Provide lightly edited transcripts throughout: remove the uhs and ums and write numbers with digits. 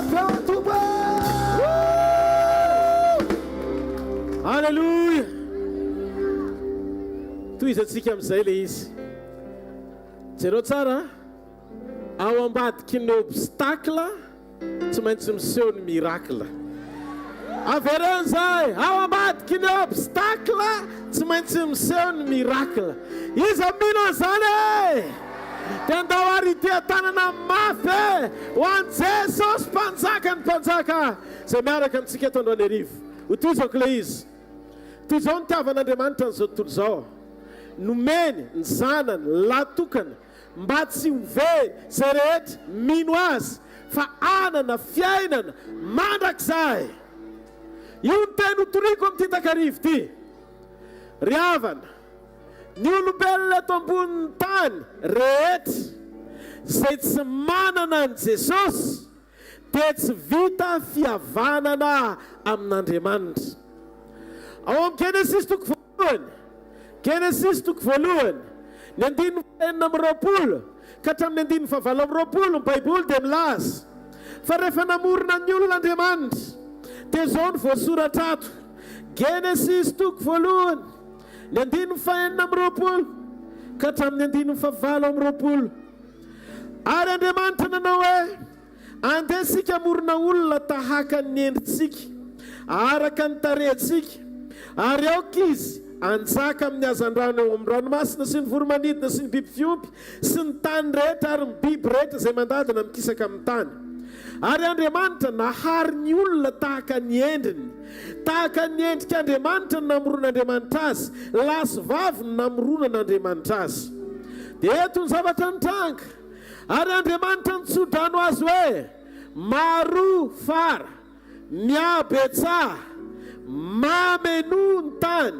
be ho an'ny Tompo e! Alléluia! Tohizantsika amin'izay ilay izy. Jereo tsara, ao ambadiky ny obstacle Tsy maintsy miseho ny miracle. Avereno izay, ao ambadiky ny obstacle tsy maintsy miseho ny miracle. Iza mino an'izany e? Dia andao ary hitia-tanana mafy e ho an'i Jesosy Mpanjakan'ny mpanjaka izay miaraka amintsika eto androany hariva. Hotohizako ilay izy. Toy izao nitiavan'Andriamanitra an'izao tontolo izao. Nomeny ny Zanany lahy tokana mba tsy ho very izay rehetra mino Azy fa hanana fiainana mandrakizay. Io ny teny hotoriko amin'ity takariva ity. Ry havana, ny olombelona eto ambonin'ny tany rehetra izay tsy manana an'i Jesosy dia tsy vita fihavanana amin'Andriamanitra. Ao amin'ny Genesisy toko voalohany, Genesisy toko voalohany, ny andininy fahenina amby 20 ka hatramin'ny andininy fahavalo amby 20, ny Baiboly dia milaza fa rehefa namorona ny olona Andriamanitra, dia izao no voasoratra ato, Genesisy toko voalohany, ny andininy fahenina amby 20 ka hatramin'ny andininy fahavalo amby 20. Ary Andriamanitra nanao hoe, Andeha isika hamorona olona tahaka ny endritsika, araka ny tarehintsika, ary aoka izy hanjaka amin'ny hazandrano eo amin'ny ranomasina sy ny voro-manidina sy ny biby fiompy sy ny tany rehetra ary ny biby rehetra izay mandady na mikisaka amin'ny tany. Ary Andriamanitra nahary ny olona tahaka ny endriny. Tahaka ny endrik'Andriamanitra no namoron'Andriamanitra azy, lahy sy vavy no namoronan'Andriamanitra azy. Dia eto ny zavatra nitranga. Ary Andriamanitra nitso-drano azy hoe, Maroa fara, mihabetsaha, mamenoa ny tany,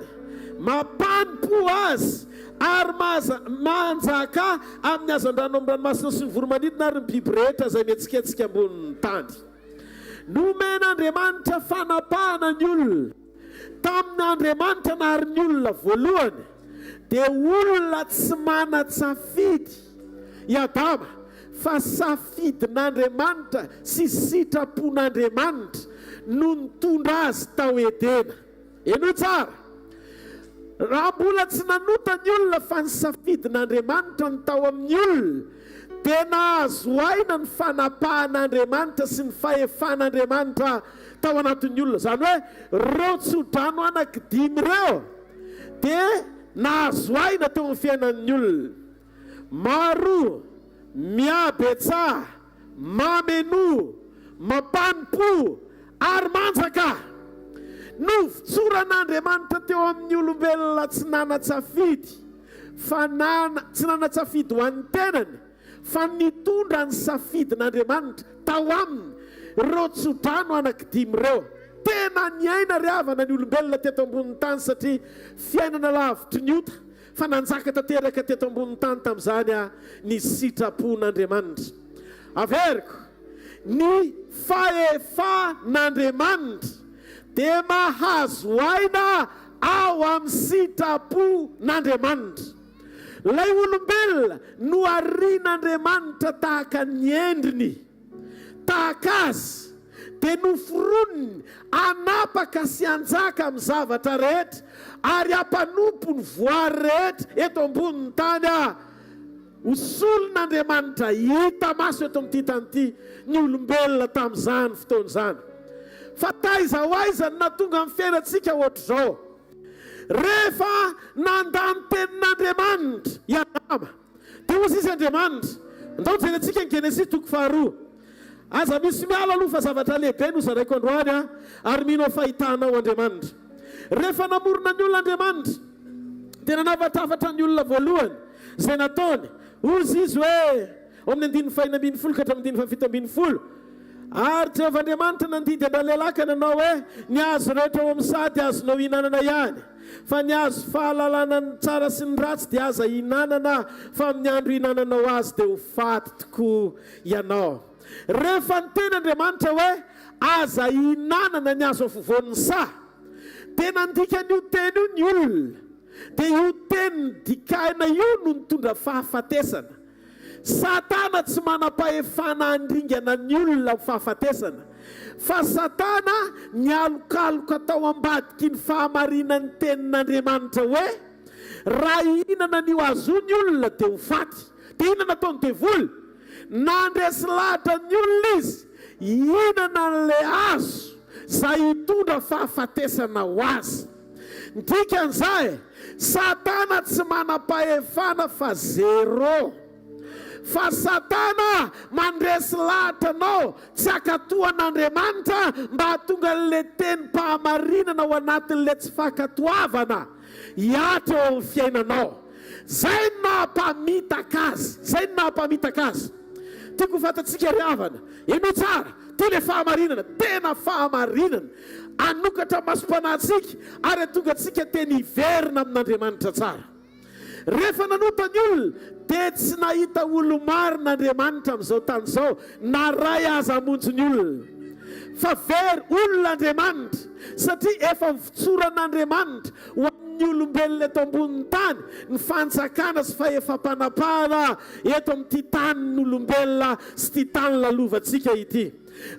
mampanompoa azy, ary manjakà amin'ny hazandrano amin'ny ranomasina sy ny voro-manidina ary ny biby rehetra izay mihetsiketsika ambonin'ny tany. Nomen'Andriamanitra fanapahana ny olona. Tamin'Andriamanitra nahary ny olona voalohany, dia olona tsy manan-tsafidy i Adama, fa safidin'Andriamanitra sy sitrapon'Andriamanitra no nitondra azy tao Edena. Henoy tsara! Raha mbola tsy nanota ny olona fa ny safidin'Andriamanitra no tao amin'ny olona, dia nahazo aina ny fanapahan'Andriamanitra sy ny fahefan'Andriamanitra tao anatin'ny olona. Izany hoe ireo tsodrano anankidimy ireo dia nahazo aina teo amin'ny fiainan'ny olona. Maro, mihabetsaha. Mamenoa, mampanompo, ary manjaka. Novotsoran'Andriamanitra teo amin'ny olombelona tsy nanan-tsafidy, fa nana, tsy nanan-tsafidy ho an'ny tenany, fa nitondra ny safidin'Andriamanitra tao aminy ireo tsodrano anankidimy ireo. Tena niaina ry havana ny olombelona teto ambonin'ny tany satria fiainana lavitry ny ota. Fa nanjaka tanteraka teto ambonin'ny tany tamin'izany ny sitrapon'Andriamanitra. Averiko, ny fahefan'Andriamanitra dia mahazo aina ao amin'ny sitrapon'Andriamanitra. Ilay olombelona noharian'Andriamanitra tahaka ny endriny. Tahaka azy, dia noforoniny hanapaka sy hanjaka amin'ny zavatra rehetra ary hampanompo ny voary rehetra eto ambonin'ny tany aho. Ho solon'Andriamanitra hita maso eto amin'ity tany ity ny olombelona tamin'izany fotoana izany. Fa taiza ho aiza no nahatonga ny fiainantsika hoatr'izao? Rehefa nandà ny tenin'Andriamanitra i Adama, Dia hoy sisa Andriamanitra, Ndao jerentsika ny Genesisy toko faharoa. Aza misy miala aloha fa zavatra lehibe no zaraiko androany aho ary mino aho fa hitanao Andriamanitra. Rehefa namorona ny olona Andriamanitra dia nanafatrafatra ny olona voalohany izay nataony. Hoy izy hoe, ao amin'ny andininy fahenina 12 ka hatramin'ny andininy faha-17, Ary Jehovah Andriamanitra nandidy an-dralehilahy ka nanao hoe, Ny hazo rehetra ao amin'ny saha dia azonao ihinanana ihany, fa ny hazo fahalalana ny tsara sy ny ratsy dia aza ihinanana, fa amin'ny andro ihinananao azy dia ho faty tokoa ianao. Rehefa niteny Andriamanitra hoe, Aza ihinanana ny hazo afovoan'ny saha, dia nandika an'io teny io ny olona. Dia io teny nodikaina io no nitondra fahafatesana. Satana tsy manam-pahefana handringana ny olona amin'ny fahafatesana. Fa Satana nialokaloka tao ambadiky ny fahamarinan'ny tenin'Andriamanitra hoe, Raha hihinana an'io hazo io ny olona dia ho faty. Dia inona nataon'ny devoly? Nandresy lahatra ny olona izy hihinana an'ilay hazo izay hitondra fahafatesana ho azy. Ny dikan'izay, Satana tsy manam-pahefana fa zéro. Fa Satana mandresy lahatra anao tsy hankatò an'Andriamanitra mba hahatonga an'ilay tenim-pahamarinana ao anatin'ilay tsy fankatoavana hihatra eo amin'ny fiainanao. Izay no naha-mpamitaka azy. Izay no naha-mpamitaka azy. Tiako ho fantatsika ry havana. Henoy tsara. Ity ilay fahamarinana. Tena fahamarinana. Hanokatra masom-panahintsika ary hahatonga antsika teny hiverina amin'Andriamanitra tsara. Rehefa nanota ny olona, dia tsy nahita olo-marina Andriamanitra amin'izao tany izao, na ray aza hamonjy ny olona. Fa very olona Andriamanitra, satria efa nivotsoran'Andriamanitra ho an'ny olombelona eto ambonin'ny tany ny fanjakana sy fahefam-panapahana eto amin'ity tanin'olombelona sy ity tany lalovantsika ity.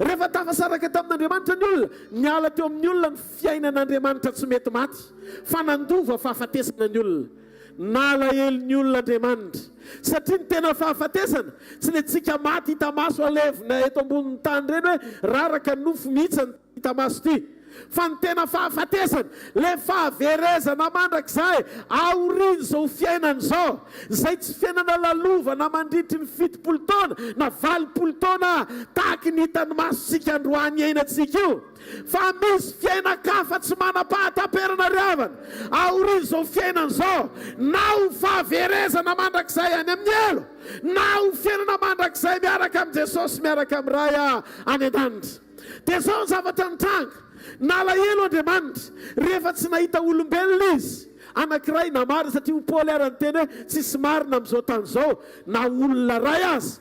Rehefa tafasaraka tamin'Andriamanitra ny olona, niala teo amin'ny olona ny fiainan'Andriamanitra tsy mety maty, fa nandova fahafatesana ny olona. Nalahelo ny olona Andriamanitra, satria ny tena fahafatesana, tsy ilay tsika maty hita maso alevina eto ambonin'ny tany ireny hoe raraka ny nofo mihitsy ny hita maso ity, fa ny tena fahafatesana, ilay fahaverezana mandrakizay aorian'izao fiainana izao, izay tsy fiainana lalovana mandritry ny 70 taona na 80 taona tahaky ny hitan'ny masontsika androany iainantsika io, fa misy fiainan-kafa tsy manam-pahataperana ry havana, aorian'izao fiainana izao, na ho fahaverezana mandrakizay any amin'ny helo, na ho fiainana mandrakizay miaraka amin'i Jesosy miaraka amin'ny Ray any an-danitra. Dia izao ny zavatra nitranga, nalahelo Andriamanitra rehefa tsy nahita olombelona Izy, anankiray na marina, satria hoy Paoly ary niteny hoe tsisy marina amin'izao tany izao na olona iray aza,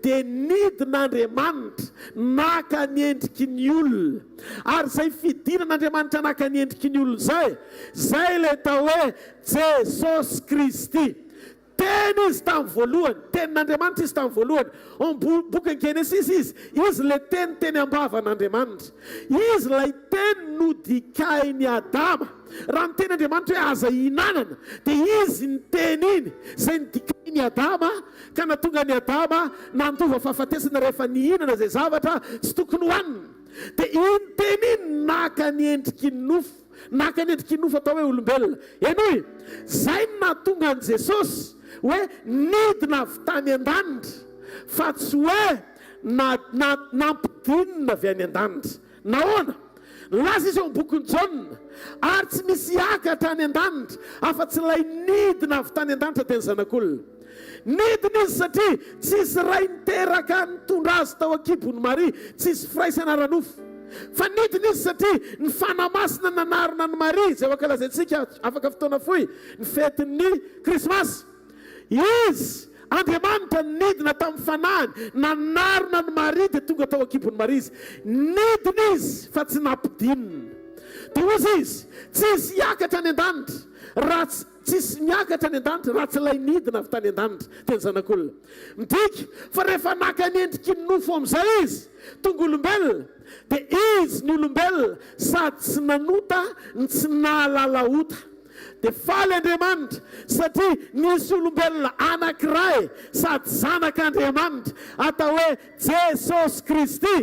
dia nidina Andriamanitra naka ny endriky ny olona, ary izay fidinan'Andriamanitra naka ny endriky ny olona izay, izay ilay atao hoe Jesosy Kristy. Teny Izy tamin'ny voalohany. Tenin'Andriamanitra Izy tamin'ny voalohany. Ao amin'ny bokin'ny Genesisy Izy. Izy ilay Teny teny am-bavan'Andriamanitra. Izy ilay Teny nodikain'i Adama. Raha niteny Andriamanitra hoe aza ihinanana, dia Izy niteny iny, izay nodikain'i Adama, ka nahatonga an'i Adama nandova fahafatesana rehefa nihinana izay zavatra tsy tokony hohaniny. Dia iny Teny iny naka ny endriky ny nofo. Naka ny endriky nofo atao hoe olombelona. Henoy! Zay no nahatonga an'i Jesosy hoe nidina avy tany an-danitra fa tsy hoe na, na, nampidinina avy any an-danitra. Nahoana? Nilaza izy ao amin'ny bokin'i Jaona, Ary tsy misy hiakatra any an-danitra afa-tsy ilay nidina avy tany an-danitra dia ny Zanak'olona. Nidina izy satria tsisy ray niteraka nitondra azy tao an-kibon'i Maria, tsisy firaisana ara-nofo. Fa nidina izy satria ny Fanahy Masina nanarona an'i Maria, izay ho ankalazaintsika afaka fotoana fohy, ny fetin'ny Krismasy. Izy, Andriamanitra, nidina tamin'ny Fanahiny, nanarona an'i Maria, dia tonga tao an-kibon'i Maria izy. Nidina izy fa tsy nampidinina. Dia hozy izy, Tsisy hiakatra any an-danitra raha tsy. Tsisy miakatra any an-danitra raha tsy ilay nidina avy tany an-danitra, dia ny Zanak'olona. Midika fa rehefa naka ny endriky ny nofo amin'izay Izy, tonga olombelona, dia Izy ny olombelona sady tsy nanota no tsy nahalala ota. Dia faly Andriamanitra satria nisy olombelona anankiray sady Zanak'Andriamanitra atao hoe Jesosy Kristy.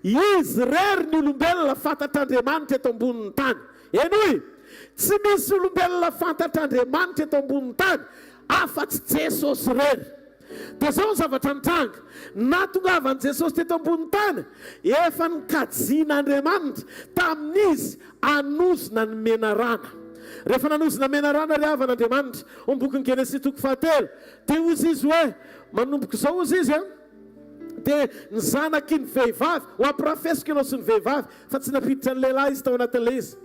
Izy irery ny olombelona fantatr'Andriamanitra eto ambonin'ny tany. Henoy! Tsy misy olombelona fantatr'Andriamanitra eto ambonin'ny tany afa-tsy Jesosy irery. Dia izao ny zavatra nitranga, nahatongavan'i Jesosy teto ambonin'ny tany, efa nokajian'Andriamanitra tamin'izy hanozona ny menarana. Rehefa nanozona menarana ry havana Andriamanitra, ao amin'ny bokin'ny Genesisy toko fahatelo, dia hozy izy hoe, manomboka izao hozy izy an, dia ny zanaky ny vehivavy, ho ampirafesiko ianao sy ny vehivavy, Fa tsy nampiditra ny lehilahy izy tao anatin'ilay izy.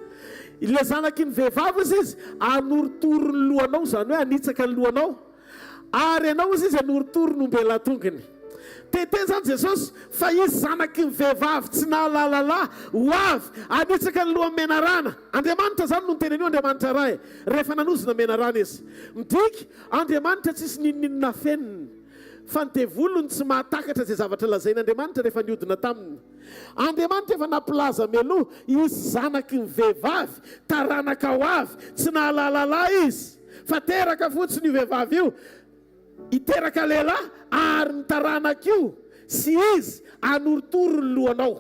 Ilay zanaky ny vehivavy hozy izy, hanorotoro ny lohanao, izany hoe hanitsaka ny lohanao. Ary ianao hozy izy, hanorotoro ny ombelahatongony. Te-hiteny izany Jesosy fa izy zanaky ny vehivavy tsy nahalala lahy, ho avy, hanitsaka ny lohan'ny menarana. Andriamanitra izany no niteny an'io, Andriamanitra Ray, rehefa nanozona menarana Izy. Midika, Andriamanitra tsisy n'inon'inona afeniny. Fa ny devoly no tsy mahatakatra izay zavatra lazain'Andriamanitra rehefa niodina taminy. Andriamanitra efa nampilaza mialoha hisy zanaky ny vehivavy, taranaka ho avy, tsy nahalala lahy izy, fa teraka fotsiny io vehivavy io, hiteraka lehilahy, ary ny taranak'io sy izy hanorotoro ny lohanao.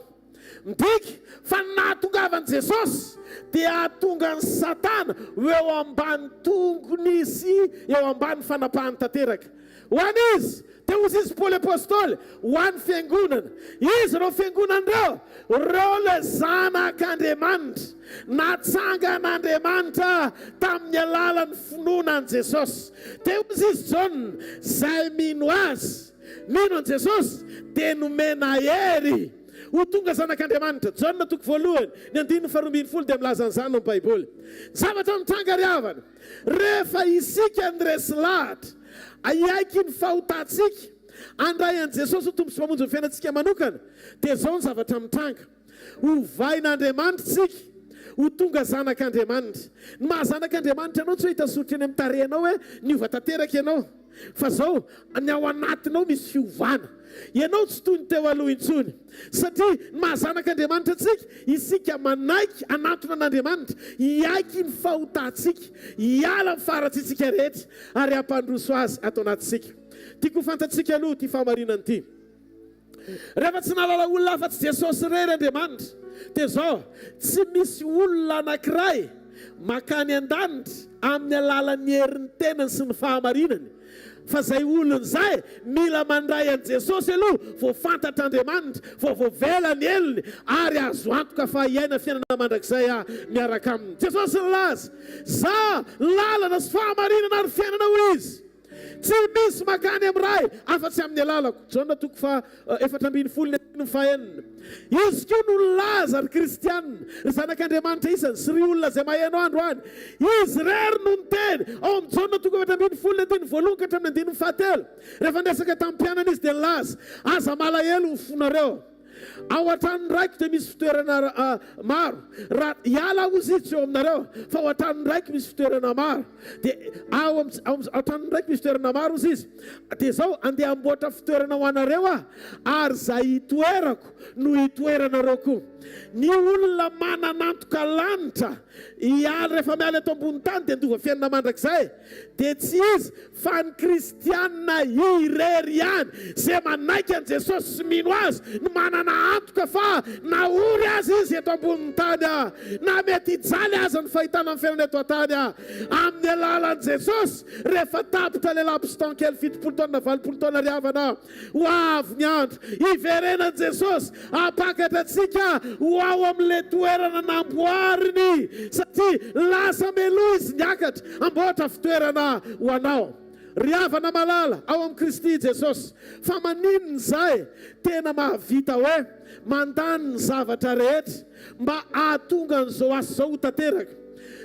Midika fa ny nahatongavan'i Jesosy dia hahatonga an'i Satana ho eo ambany tongony sy eo ambany fanapahany tanteraka. Ho an'iza? Dia hozy izy Paoly Apostoly, ho an'ny Fiangonana. Iza ireo Fiangonana ireo? Ireo ilay zanak'Andriamanitra, natsangan'Andriamanitra tamin'ny alalan'ny finoana an'i Jesosy. Dia hozy izy Jaona, izay mino Azy. Mino an'i Jesosy dia nomena hery ho tonga zanak'Andriamanitra. Jaona toko voalohany, ny andininy faharoa ambin'ny folo dia milaza an'izany ny Baiboly. Zavatra mitranga ry havana, rehefa isika no resy lahatra hiaiky ny fahotantsika, handray an'i Jesosy ho Tompo sy Mpamonjy ny fiainantsika manokana, dia izao ny zavatra mitranga. Hovain'Andriamanitra isika ho tonga zanak'Andriamanitra. Ny maha zanak'Andriamanitra anao tsy hoe hita soritra eny amin'ny tarehinao hoe niova tanteraka ianao. Fa izao, ny ao anatinao misy fiovana. Ianao tsy toy ny teo aloha intsony. Satria ny maha zanak'Andriamanitra antsika, isika manaiky hanantona an'Andriamanitra, hiaiky ny fahotantsika, hiala amin'ny faharatsiantsika rehetra ary hampandroso Azy ato anatintsika. Tiako ho fantatsika aloha ity fahamarinana ity. Rehefa tsy nahalala olona afa-tsy Jesosy irery Andriamanitra, dia izao, tsy misy olona anankiray mankany an-danitra amin'ny alalan'ny herin'ny tenany sy ny fahamarinany, fa izay olona izay mila mandray an'i Jesosy aloha vao fantatr'Andriamanitra, vao voavela ny helony ary azo antoka fa hiaina fiainana mandrakizay miaraka aminy. Jesosy nilaza, Izaho lalana sy fahamarinana ary fiainana hoy Izy. Tsy misy mankany amin'ny Ray afa-tsy amin'ny alalako. Jaona toko faha 14 ny andininy faha enina. Izy koa no nilaza, ry kristiana, ry zanak'Andriamanitra isany sy ry olona izay maheno androany. Izy irery no niteny ao amin'ny Jaona toko 14 ny andininy voalohany ka hatramin'ny andininy fahatelo. Rehefa niresaka tamin'ny mpianany izy dia nilaza, Aza malahelo ny fonareo. Ao an-tranon'ny Raiko dia misy fitoerana maro. Raha hiala aho hozy izy tsy eo aminareo, fa ao an-tranon'ny Raiko misy fitoerana maro. Dia ao am, ao an-tranon'ny Raiko misy fitoerana maro hozy izy. Dia izao, andeha hamboatra fitoerana ho anareo aho, ary izay hitoerako no hitoeranareo koa. Ny olona manan'antoka lanitra hiala rehefa miala eto ambony tany dia handova fiainana mandrakizay. Dia tsy iza fa ny kristiana irery ihany izay manaiky an'i Jesosy sy mino Azy no manana antoka fa na ory aza izy eto ambonin'ny tany, na mety hijaly aza ny fahitana ny fiainana eto an-tany, amin'ny alalan'i Jesosy, rehefa tapitra ilay laps temps kely 70 taona na 80 taona ry havana, Ho avy ny andro hiverenan'i Jesosy hampakatra antsika ho ao amin'ilay toerana namboariny, satria lasa meloa Izy niakatra hamboatra fitoerana ho anao. Ry havana malala ao amin'i Kristy Jesosy, fa maninona izay tena mahavita hoe mandany ny zavatra rehetra mba hahatonga an'izao asa izao ho tanteraka?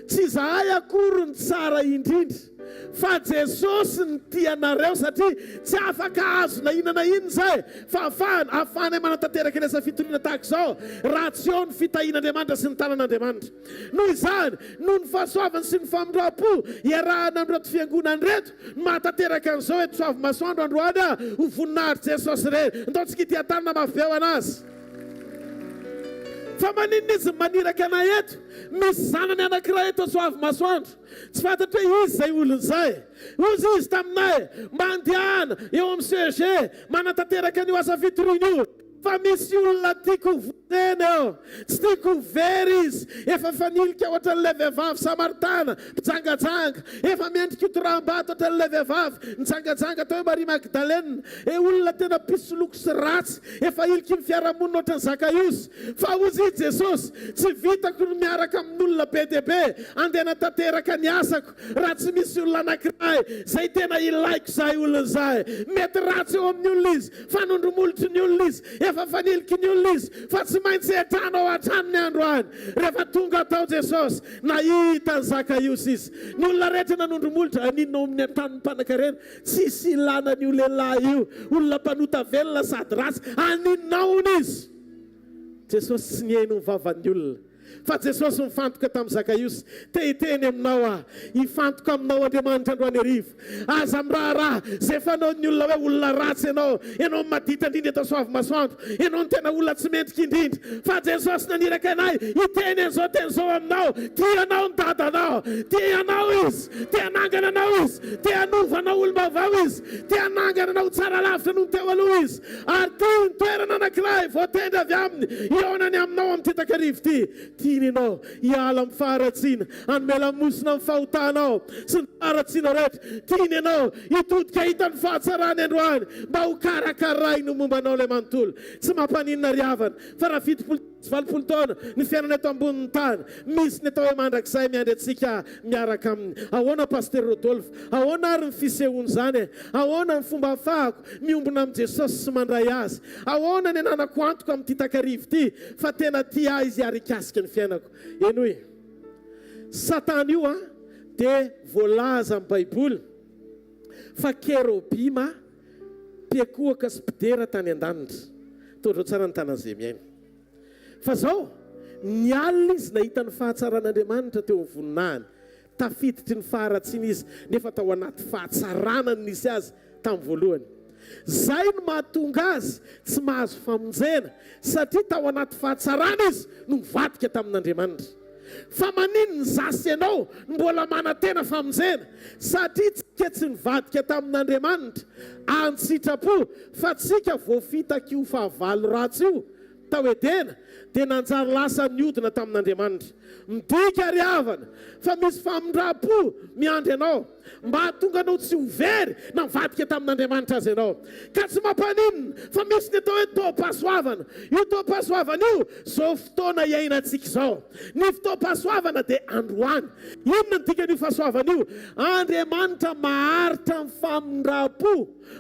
Tsy izahay akory no tsara indrindra. Fa Jesosy no tia anareo satria tsy afaka hahazo na inona na inona izay fahafahana ahafahanay manatanteraka ny asa fitoriana tahaka izao raha tsy eo ny fitahian'Andriamanitra sy ny tanan'Andriamanitra. Noho izany, noho ny fahasoavany sy ny famindram-po iarahana amin'ireto fiangonana ireto no mahatanteraka an'izao eto Soavimasoandro androany ho voninahitr'i Jesosy irery. Ndao tsika hitia-tanana mafy be ho an'Azy. Fa maninona Izy no maniraka anay eto? Misy zanany anankiray eto Soavimasoandro. Tsy fantatro hoe iza izay olona izay. Hoy izy taminay, Mandehana eo amin'ny CEG manatanteraka an'io asa fitoriana io, fa misy olona tiako hovonjena eo. Tsy tiako ho very izy. Efa fanilika hoatran'ilay vehivavy samaritana mpijangajanga. Efa mendrika hotoraham-bato hoatran'ilay vehivavy nijangajanga atao hoe Maria Magdalena. E, olona tena mpisoloky sy ratsy. Efa hiliky ny fiarahamonina ohatran'i Zakaiosy. Fa hozy i Jesosy, Tsy vitako ny miaraka amin'olona be dia be andeha hanatanteraka ny asako raha tsy misy olona anankiray izay tena ilaiko izay olona izay. Mety ratsy eo amin'ny olona izy, fanondro-molotry ny olona izy, efa faniliky ny olona izy, fa tsy maintsy hiantrano ao an-tranony androany. Rehefa tonga tao Jesosy, nahita an'i Zakaiosy izy. Ny olona rehetra nanondro molotra, Haninona ao amin'ny an-tranon'ny mpanankarena? Tsisy ilana an'io lehilahy io, olona mpanota velona sady ratsy, haninona hono izy? Jesosy tsy nihaino ny vavan'ny olona. Fa Jesosy nifantoka tamin'i Zakaiosy. Te hiteny aminao aho. Hifantoka aminao Andriamanitra androany hariva. Aza miraharaha izay fanaon'ny olona hoe olona ratsy ianao, ianao no maditra indrindra eto Soavimasoandro, ianao no tena olona tsy mendrika indrindra. Fa Jesosy naniraka anay hiteny an'izao teny izao aminao, tia anao ny dadanao, tia anao Izy, te hanangana anao Izy, te hanova anao olom-baovao Izy, te hanangana anao ho tsara lavitra noho ny teo aloha Izy, ary tia ny toerana anankiray voatendry avy Aminy hihaonany aminao amin'ity takariva ity. Tiany ianao hiala amin'ny faharatsiana, hanome lamosina amin'ny fahotanao sy ny faharatsianao rehetra. Tiany ianao hitodika hahita ny fahatsarany androany mba ho karakarainy ho momba anao ilay manontolo. Tsy mampaninona ry havana fa raha 70 sy 80 taona ny fiainana eto ambonin'ny tany, misy ny atao hoe mandrakizay miandry antsika miaraka aminy. Ahoana Pasitera Rodolphe? Ahoana ary ny fisehoan'izany e? Ahoana ny fomba ahafahako miombona amin'i Jesosy sy mandray Azy? Ahoana ny ananako antoka amin'ity takariva ity fa tena tia ahy Izy ary hikasika ny fiainako? Henoy. Satana io an, dia voalaza amin'ny Baiboly fa kerobima mpiakohoka sy mpidera tany an-danitra. Tondreo tsara ny tanan'izay mihaino. Fa zao, ny alina izy nahita ny fahatsaran'Andriamanitra teo amin'ny voninahiny. Tafiditry ny faharatsiana izy nefa tao anaty fahatsarana no nisy azy tamin'ny voalohany. Zay no mahatonga azy tsy mahazo famonjena satria tao anaty fahatsarana izy no nivadika tamin'Andriamanitra. Fa maninona izaho sy ianao no mbola manantena famonjena? Satria tsika tsy nivadika tamin'Andriamanitra an-tsitrapo fa tsika voafitak'io fahavalo ratsy io tao Edena dia nanjary lasa niodina tamin'Andriamanitra. Midika ry havana fa misy famindram-po miandry anao mba hahatonga anao tsy ho very na mivadika tamin'Andriamanitra aza ianao. Ka tsy mampaninona fa misy ny atao hoe taom-pahasoavana. Io taom-pahasoavana io izao fotoana iainantsika izao. Ny fotoam-pahasoavana dia androany. Inona no dikan'io fahasoavana io? Andriamanitra maharitra amin'ny famindram-po.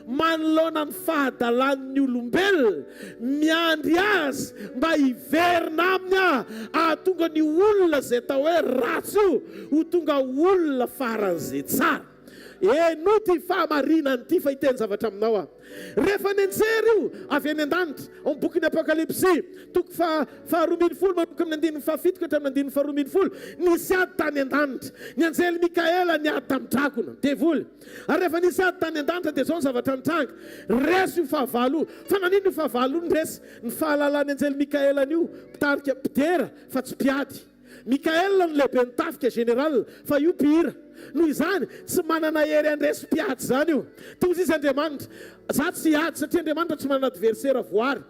Manoloana ny fahadalan'ny olombelona, miandry azy mba hiverina aminy aho hahatonga ny olona izay atao hoe ratsy io ho tonga olona faran'izay tsara. Henoy ity fahamarinana ity fa hiteny zavatra aminao aho. Rehefa nianjera io avy any an-danitra, ao amin'ny bokin'ny Apokalypsy, toko faha 12 manomboka amin'ny andininy fahafito ka hatramin'ny andininy faha-12, nisy ady tany an-danitra. Ny anjely Mikaela niady tamin'ny dragona, devoly. Ary rehefa nisy ady tany an-danitra dia izao ny zavatra nitranga, resy io fahavalo io. Fa naninona io fahavalo io no resy? Ny fahalalan'ny anjely Mikaela an'io, mpitarika, mpidera, fa tsy mpiady. Mikaela no lehiben'ny tafika, général, fa io mpihira. Noho izany, tsy manana hery handresy mpiady izany io. Toa izy Andriamanitra. Za tsy hiady satria Andriamanitra tsy manana adversaire voary.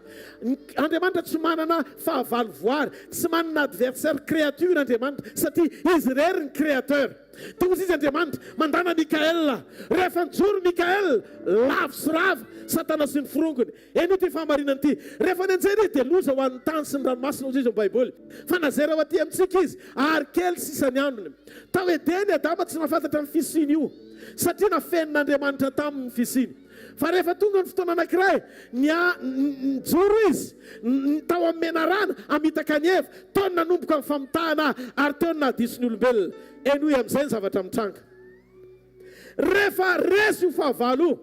Andriamanitra tsy manana fahavalo voary. Tsy manana adversaire créature Andriamanitra satria Izy irery ny créateur. Tonga izy Andriamanitra, mandana Mikael. Rehefa nijoro Mikael, lavo sy rava Satana sy ny forongony. Henoy ity fahamarinana ity. Rehefa nianjera izy dia loza ho an'ny tany sy ny ranomasina hoy izy ao Baiboly. Fa nazera ho aty amintsika izy ary kely sisa ny androny. Tao Edena i Adama tsy nahafantatra ny fisian'io satria nafenin'Andriamanitra taminy ny fisiany. Fa rehefa tonga ny fotoana anankiray, nia, nijoro izy, tao amin'ny menarana, hamitaka an'i Eva. Teo no nanomboka ny famitahana ary teo no nahadiso ny olombelona. Henoy amin'izay ny zavatra mitranga. Rehefa resy io fahavalo io,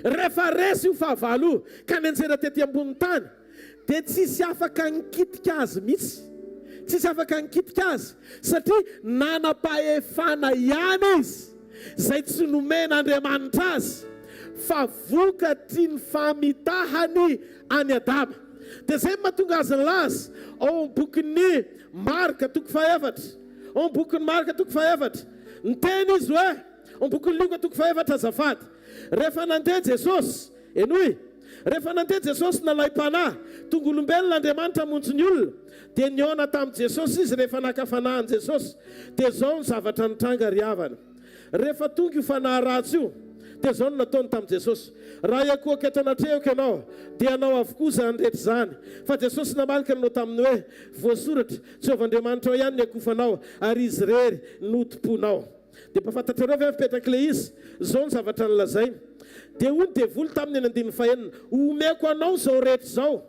rehefa resy io fahavalo io, ka nianjera tety ambonin'ny tany, dia tsisy afaka nikitika azy mihitsy. Tsisy afaka nikitika azy, satria nanam-pahefana ihany izy, izay tsy nomen'Andriamanitra azy, fa vokatry ny famitahany an'i Adama. Dia izay no mahatonga azy nilaza ao amin'ny bokin'ny Marka toko fahefatra, ao amin'ny bokin'ny Marka toko fahefatra, niteny izy hoe, ao amin'ny bokin'ny Lioka toko fahefatra azafady, rehefa nandeha Jesosy, Henoy! Rehefa nandeha Jesosy nalaim-panahy, tonga olombelona Andriamanitra hamonjy ny olona, dia nihaona tamin'i Jesosy izy rehefa naka fanahy an'i Jesosy. Dia izao ny zavatra nitranga ry havana. Rehefa tonga io fanahy ratsy io, dia izao no nataony tamin'i Jesosy, Raha hiankohoka eto anatrehako ianao, dia hanao avokoa izany rehetra izany. Fa Jesosy namaly ka nanao taminy hoe, Voasoratra, Jehovah Andriamanitrao ihany no hiankohofanao, ary Izy irery no hotompoinao. Dia mba fantatrareo ve ny fipetrak'ilay izy? Izao ny zavatra nolazainy. Dia hoy ny devoly taminy any andininy fahenina, Homeko anao izao rehetra izao,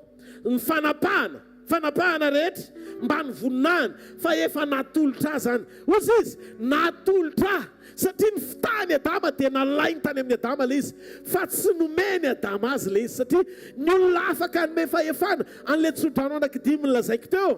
ny fanapahana. fanapahana rehetra mba ny voninahiny, fa efa natolotra ahy izany. Hoy izy, natolotra ahy, satria ny fitahan'i Adama dia nalainy tany amin'i Adama ilay izy, fa tsy nomen'i Adama azy ilay izy, satria ny olona afaka hanome fahefana an'ilay tsodrano anankidimy nolazaiko teo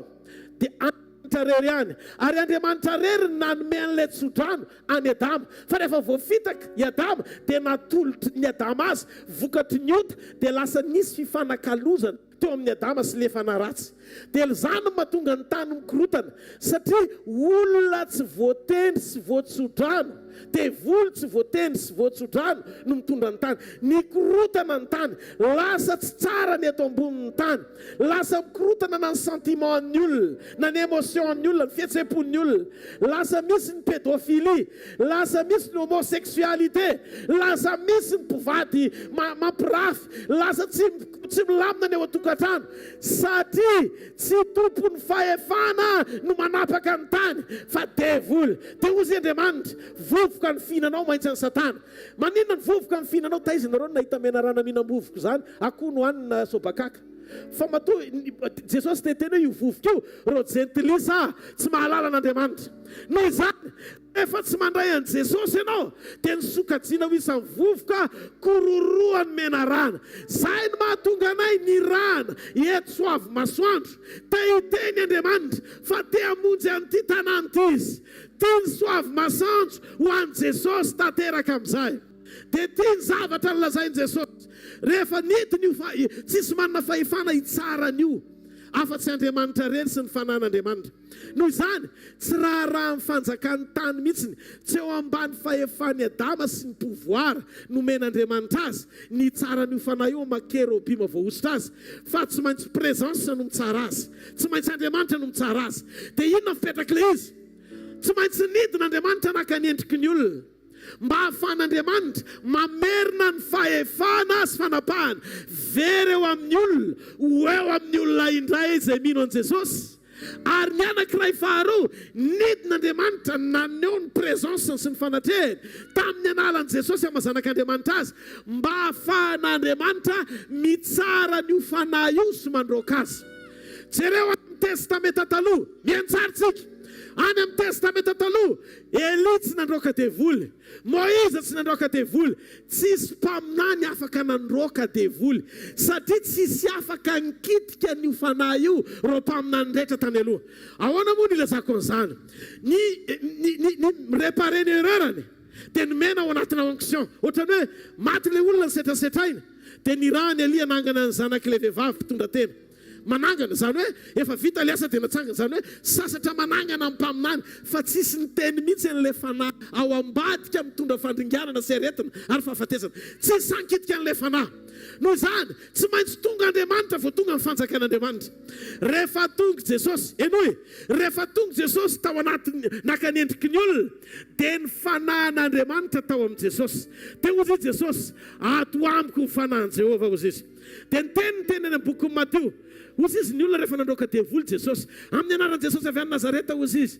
dia Andriamanitra irery ihany. Ary Andriamanitra irery no nanome an'ilay tsodrano an'i Adama. Fa rehefa voafitaka i Adama dia natolotry ny Adama azy vokatry ny ota dia lasa nisy fifanakalozana teo amin'i Adama sy ilay fanahy ratsy. Dia lzany no mahatonga ny tany mikorotana satria olona tsy voatendry sy voatsodrano, devoly tsy voatendry sy voatsodrano no mitondra ny tany. Nikorotana ny tany, lasa tsy tsara ny eto ambonin'ny tany. Lasa mikorotana na ny sentiment an'ny olona, na ny émotion an'ny olona, ny fihetseham-pon'ny olona. Lasa misy ny pédophilie, lasa misy ny homosexualité, lasa misy ny mpivady mampirafy, lasa tsy tsy milamina ny ao an-tokantrano satria tsy tompon'ny fahefana no manapaka ny tany fa devoly. Dia hozy Andriamanitra, vovoka ny fihinanao maintsy an'i Satana. Maninona ny vovoka ny fihinanao? Taiza nareo no nahita menarana mihinam-bovoka izany? Akoho no hanina sobakaka. Fa matoa Jesosy te hiteny hoe io vovoka io, ireo jentilisa tsy mahalala an'Andriamanitra. Noho izany, rehefa tsy mandray an'i Jesosy ianao, dia ny sokajiana ho isan'ny vovoka kororohan'ny menarana. Izay no mahatonga anay nirahana eto Soavimasoandro. Te hiteny Andriamanitra fa te hamonjy an'ity tanàna ity Izy. Tiany Soavimasoandro ho an'i Jesosy tanteraka amin'izay. Dia ity ny zavatra nolazain'i Jesosy, rehefa nidina io fa, tsisy manana fahefana hitsara an'io afa-tsy Andriamanitra irery sy ny Fanahin'Andriamanitra. Noho izany, tsy raharahan'ny fanjakan'ny tany mihitsiny, tsy eo ambany fahefan'i Adama sy ny pouvoir nomen'Andriamanitra azy ny hitsara an'io Fanahy io maha kerobima voahosotra azy, fa tsy maintsy présence no mitsara azy. Tsy maintsy Andriamanitra no mitsara azy. Dia inona ny fipetrak'ilay izy? Tsy maintsy nidina Andriamanitra naka ny endriky ny olona. Mba hahafahan'Andriamanitra mamerina ny fahefana sy fanapahana very eo amin'ny olona ho eo amin'ny olona indray izay mino an'i Jesosy. Ary ny anankiray faharoa, nidina Andriamanitra naneho ny présence-ny sy ny fanatrehany tamin'ny analan'i Jesosy amin'ny maha Zanak'Andriamanitra Azy, mba hahafahan'Andriamanitra mitsara an'io fanahy io sy mandroaka azy. Jereo any amin'ny Testamenta Taloha, mihaino tsara tsika, any amin'ny Testamenta Taloha, Elia tsy nandroaka devoly, Moiza tsy nandroaka devoly, tsisy mpaminany afaka nandroaka devoly, satria tsisy afaka nikitika an'io fanahy io ireo mpaminany rehetra tany aloha. Ahoana moa no ilazako an'izany? Ny ny ny ny mi-reparer ny erreur-ny dia nomena ao anatina onction. Ohatran'ny hoe maty ilay olona nisetrasetraina dia nirahan'i Elia hanangana ny zanak'ilay vehivavy mpitondra tena. Manangana, izany hoe efa vita ilay asa dia natsangana, izany hoe sasatra manangana ny mpaminany fa tsisy niteny mihitsy an'ilay fanahy ao ambadika mitondra fandringanana sy aretina ary fahafatesana. Tsisy sahy nikitika an'ilay fanahy. Noho izany, tsy maintsy tonga Andriamanitra vao tonga ny fanjakan'Andriamanitra. Rehefa tonga Jesosy, henoy, rehefa tonga Jesosy tao anatin'ny, naka ny endriky ny olona, dia ny fanahin'Andriamanitra tao amin'i Jesosy. Dia hoy Jesosy, Ato amiko ny fanahin'i Jehovah, hoy Izy. Dia niteny ny teny any amin'ny bokin'i Matio. Hozy izy, ny olona rehefa nandroaka devoly Jesosy. Amin'ny anaran'i Jesosy avy any Nazareta, hozy izy.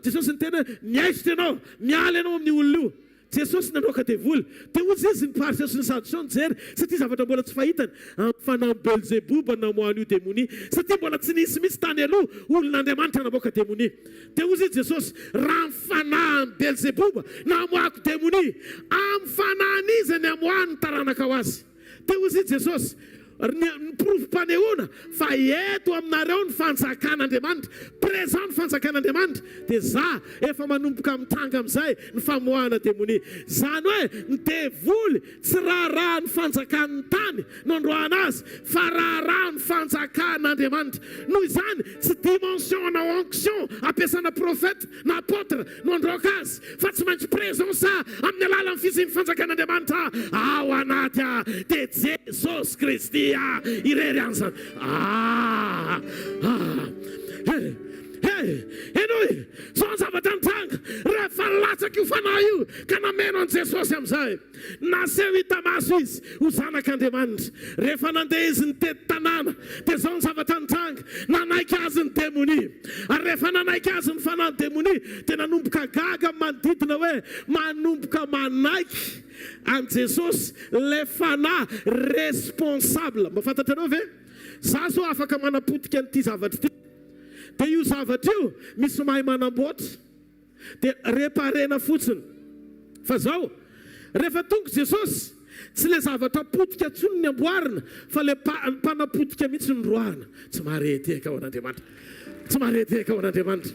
Jesosy niteny hoe, Miaisotra ianao, miala ianao amin'io olona io. Jesosy nandroaka devoly. Dia hozy izy, ny Fariseo sy ny Sadoseo nijery, satria zavatra mbola tsy fahitany, amin'ny fanahin'i Belzeboba namoahany io demonia, satria mbola tsy nisy mihitsy tany aloha olon'Andriamanitra namoaka demonia. Dia hozy i Jesosy, Raha amin'ny fanahin'i Belzeboba namoahako demonia, amin'ny fanahin'iza ny hamoahany ny taranakao azy? Dia hoy i Jesosy, Ny ny porofom-panehoana fa eto aminareo ny fanjakan'Andriamanitra, présent ny fanjakan'Andriamanitra, dia za efa manomboka mitranga amin'izay ny famoahana demonia. Izany hoe ny devoly tsy raharaha ny fanjakan'ny tany no androahana azy fa raharaha ny fanjakan'Andriamanitra. Noho izany tsy dimension na onction ampiasana prophète na apôtre no handroaka azy fa tsy maintsy présence amin'ny alalan'ny fisian'ny fanjakan'Andriamanitra ao anaty dia Jesosy Kristy irery ihany izany. Ah! Ah! He! He! Henoy! Alléluia! Izao ny zavatra nitranga, rehefa latsaka io Fanahy io ka nameno an'i Jesosy amin'izay, naseho hita maso Izy ho Zanak'Andriamanitra. Rehefa nandeha Izy nitety tanàna, dia izao ny zavatra nitranga, nanaiky Azy ny demonia. Ary rehefa nanaiky Azy ny fanahin'ny demonia, dia nanomboka gaga ny manodidina hoe, manomboka manaiky an'i Jesosy ilay fanahy responsable. Mba fantatrareo ve? Za zao afaka manapotika an'ity zavatra ity. Dia io zavatra io misy mahay manamboatra. Dia reparena fotsiny. Fa zao, rehefa tonga Jesosy, tsy ilay zavatra potika intsony ny amboarina, fa ilay mpanapotika mihitsy no roahina. Tsy mahare tehaka ho an'Andriamanitra. Tsy mahare tehaka ho an'Andriamanitra.